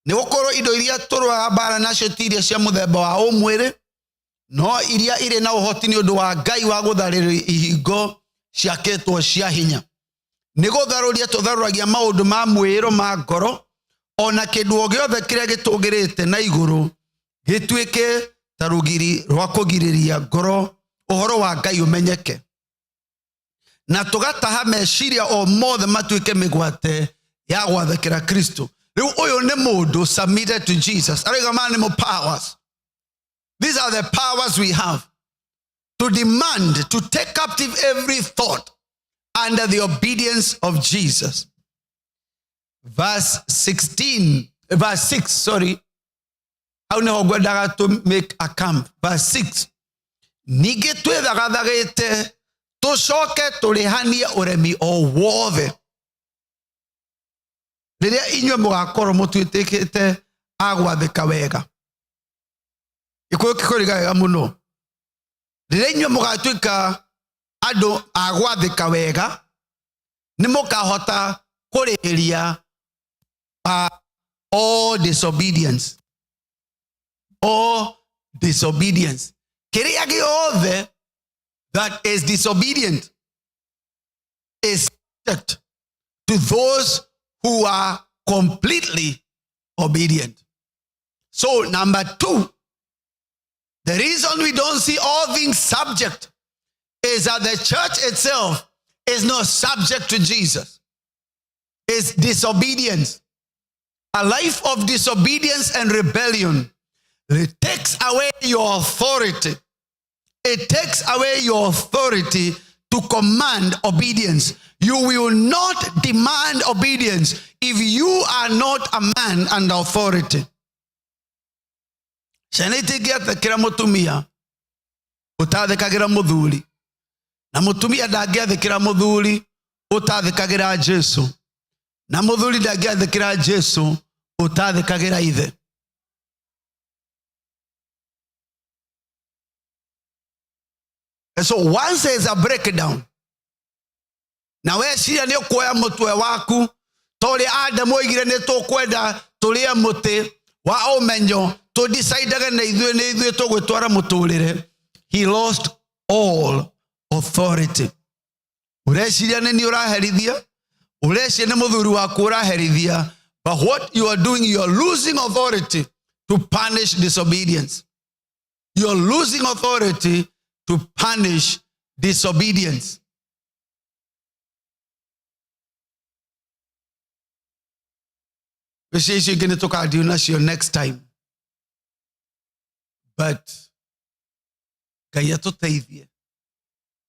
Nĩ gũkorwo indo iria tũrũaga mbara nacio ti iria cia mũthemba wa ũmwĩrĩ, no iria irĩ na ũhoti nĩ ũndũ wa Ngai wa gũtharĩria ihingo ciakĩtwo cia hinya. Nĩ gũtharũria tũtharũragia maũndũ ma mwĩĩro ma ngoro, ona kĩndũ o gĩothe kĩrĩa gĩtũgĩrĩte na igũrũ gĩtuĩke ta rũgiri rwa kũgirĩrĩria ngoro ũhoro wa Ngai ũmenyeke, na tũgataha meciria o mothe matuĩke mĩgwate ya gwathĩkĩra Kristo. Rĩu ũyũ nĩ mũndũ submitted to Jesus. Arauga maya nĩmo powers. These are the powers we have to demand, to take captive every thought under the obedience of Jesus. Verse 16, verse 6, sorry. Hau nĩho ngwendaga to make a camp. Verse 6. Ningĩ twĩthagathagĩte tũcoke tũrĩhanie ũremi o wothe. Rĩrĩa inyuĩ mũgakorwo mũtuĩkĩte a gwathĩka wega. Gĩkũyũ kĩkũriga wega mũno. Rĩrĩa inyuĩ mũgatuĩka andũ a gwathĩka wega, nĩ mũkahota kũrĩhĩria all disobedience. All disobedience. Kĩrĩa gĩothe that is disobedient is subject to those who are completely obedient. So, number 2, the reason we don't see all things subject is that the church itself is not subject to Jesus. It's disobedience. A life of disobedience and rebellion. It takes away your authority. It takes away your authority to command obedience. You will not demand obedience if you are not a man under authority. Ciana itingĩathĩkĩra mũtumia ũtathĩkagĩra mũthuri, na mũtumia ndangĩathĩkĩra mũthuri ũtathĩkagĩra Jesu, na mũthuri ndangĩathĩkĩra Jesu ũtathĩkagĩra ithe. And so once there is a breakdown, na weciria nĩ ũkuoya mũtwe waku ta ũrĩa Adamu oigire nĩ tũkwenda tũrĩe mũtĩ wa ũmenyo tũdecidage na ithuĩ nĩ ithuĩ tũgwĩtwara mũtũrĩre. He lost all authority. Ũreciria nĩ niĩ ũraherithia, ũreciria nĩ mũthuri waku ũraherithia, but what you are doing, you are losing authority to punish disobedience. You are losing authority to punish disobedience. Icio icio ingĩ nĩ tũkandiũ nacio next time, but Ngai atũteithie.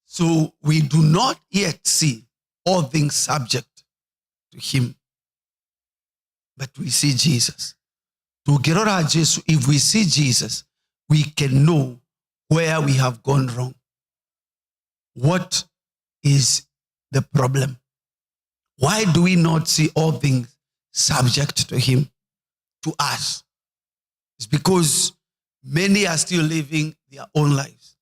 So we do not yet see all things subject to him, but we see Jesus. Tũngĩrora Jesu, if we see Jesus, we can know where we have gone wrong. What is the problem? Why do we not see all things subject to him, to us? It's because many are still living their own lives.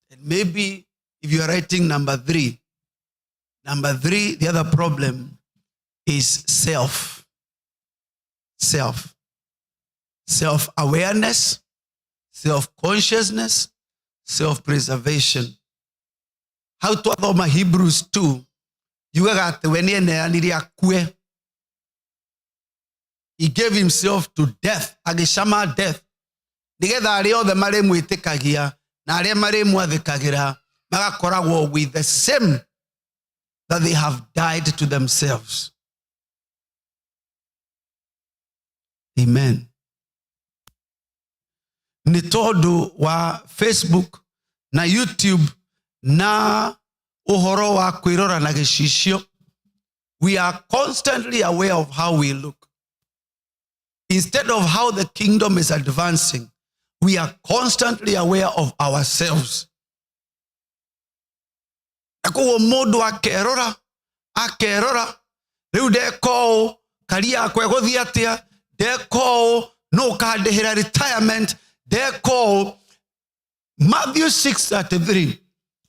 And maybe if you are writing number three, the other problem is self. Self. Self-awareness, self-consciousness, self-preservation. How twathoma Hebrews 2, yugaga atĩ we nĩeneanire akue. He gave himself to death, agĩcama death, nĩgetha arĩa othe marĩmwĩtĩkagia na arĩa marĩmwathĩkagĩra magakoragwo with the same that they have died to themselves. Amen. Nĩ tondũ wa Facebook na YouTube na ũhoro wa kwĩrora na gĩcicio, we are constantly aware of how we look. Instead of how the kingdom is advancing, we are constantly aware of ourselves. Na koguo mũndũ akerora, akerora, rĩu ndeka ũũ, karia yakwa ĩgũthiĩ atĩa, ndeka ũũ, nũ ũkandĩhĩra retirement, ndeka ũũ. Matthew 6:33,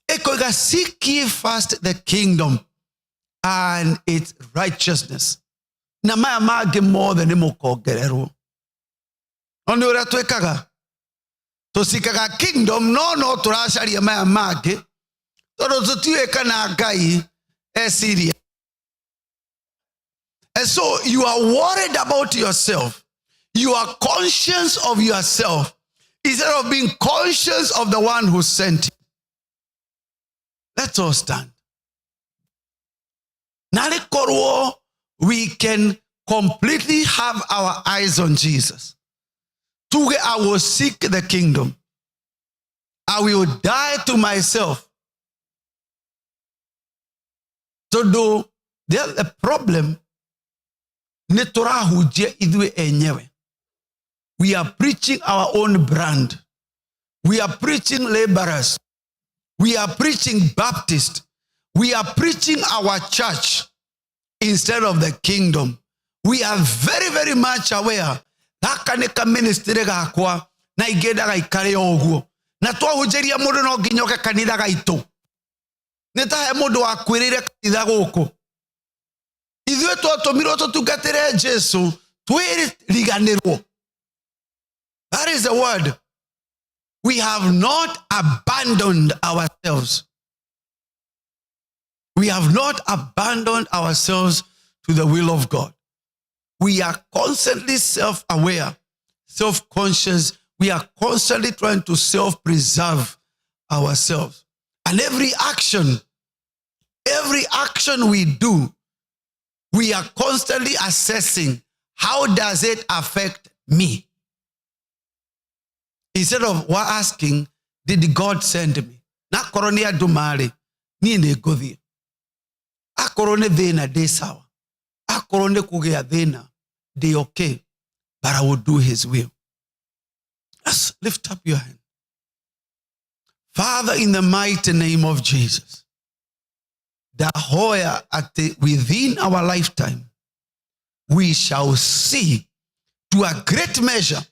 ĩkoiga, seek ye first the kingdom and its righteousness, na maya mangĩ mothe nĩ mũkongererwo. No nĩ ũrĩa twĩkaga, tũcikaga kingdom, no no tũracaria maya mangĩ, tondũ tũtiũĩ kana Ngai e serious. And so you are worried about yourself. You are conscious of yourself instead of being conscious of the one who sent you. Let's all stand. Narĩ korwo we can completely have our eyes on Jesus. Tuge, I will seek the kingdom. I will die to myself. Tondũ the problem nĩ tũrahunjia ithuĩ enyewe. We are preaching our own brand. We are preaching laborers. We are preaching Baptist. We are preaching our church instead of the kingdom. We are very, very much aware. Gaka nĩ ka ministry gakwa na ingĩenda gaikare o ũguo. Na twahunjĩria mũndũ no nginya oke kanitha gaitũ. Nĩ ta he mũndũ wakwĩrĩire kanitha gũkũ. Ithuĩ twatũmirwo tũtungatĩre Jesu, twĩriganĩrwo. That is the word. We have not abandoned ourselves. We have not abandoned ourselves to the will of God. We are constantly self-aware, self-conscious. We are constantly trying to self-preserve ourselves. And every action we do, we are constantly assessing, how does it affect me? Instead of asking, did God send me? Na akorwo nĩ andũ marĩ, niĩ nĩ ngũthiĩ. Akorwo nĩ thĩna ndĩ sawa. Akorwo nĩ kũgĩa thĩna, ndĩ okay. But I will do his will. Let's lift up your hand. Father, in the mighty name of Jesus, ndahoya atĩ within our lifetime, we shall see to a great measure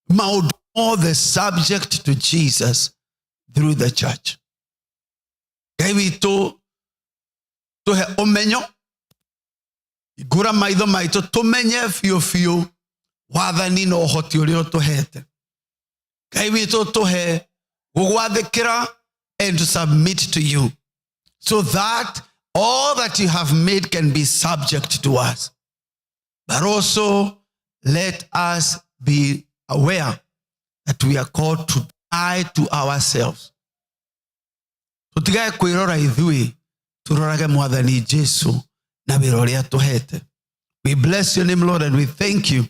maũndũ mothe subject to Jesus through the church. Ngai witũ, tũhe ũmenyo, hingũra maitho maitũ tũmenye biũ biũ wathani na ũhoti ũrĩa ũtũhete. Ngai witũ, tũhe gũgwathĩkĩra and to submit to you so that all that you have made can be subject to us. But also let us be aware that we are called to die to ourselves. Tũtigage kwĩrora ithuĩ, tũrorage Mwathani Jesu na wĩra ũrĩa tũhete. We bless your name, Lord, and we thank you.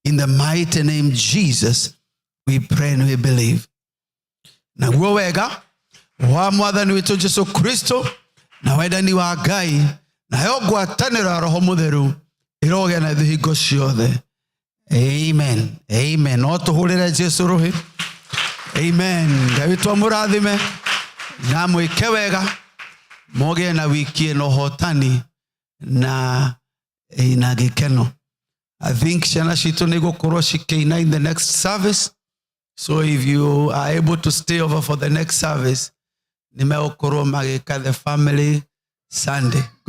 In the mighty name Jesus, we pray and we believe. Naguo wega wa Mwathani witũ Jesu Kristo na wendani wa Ngai nayo ngwatanĩro ya Roho Mũtheru ĩrogĩa na ithuĩ hingo ciothe. Amen, amen. No tũhũrĩre Jesu rũhĩ. Amen. Ngai witũ amũrathime na mwĩke wega, mũgĩe na wiki ĩno ũhotani na ĩna gĩkeno. I think ciana citũ nĩ igũkorwo cikĩina in the next service, so if you are able to stay over for the next service, nĩ megũkorwo magĩka the family Sunday.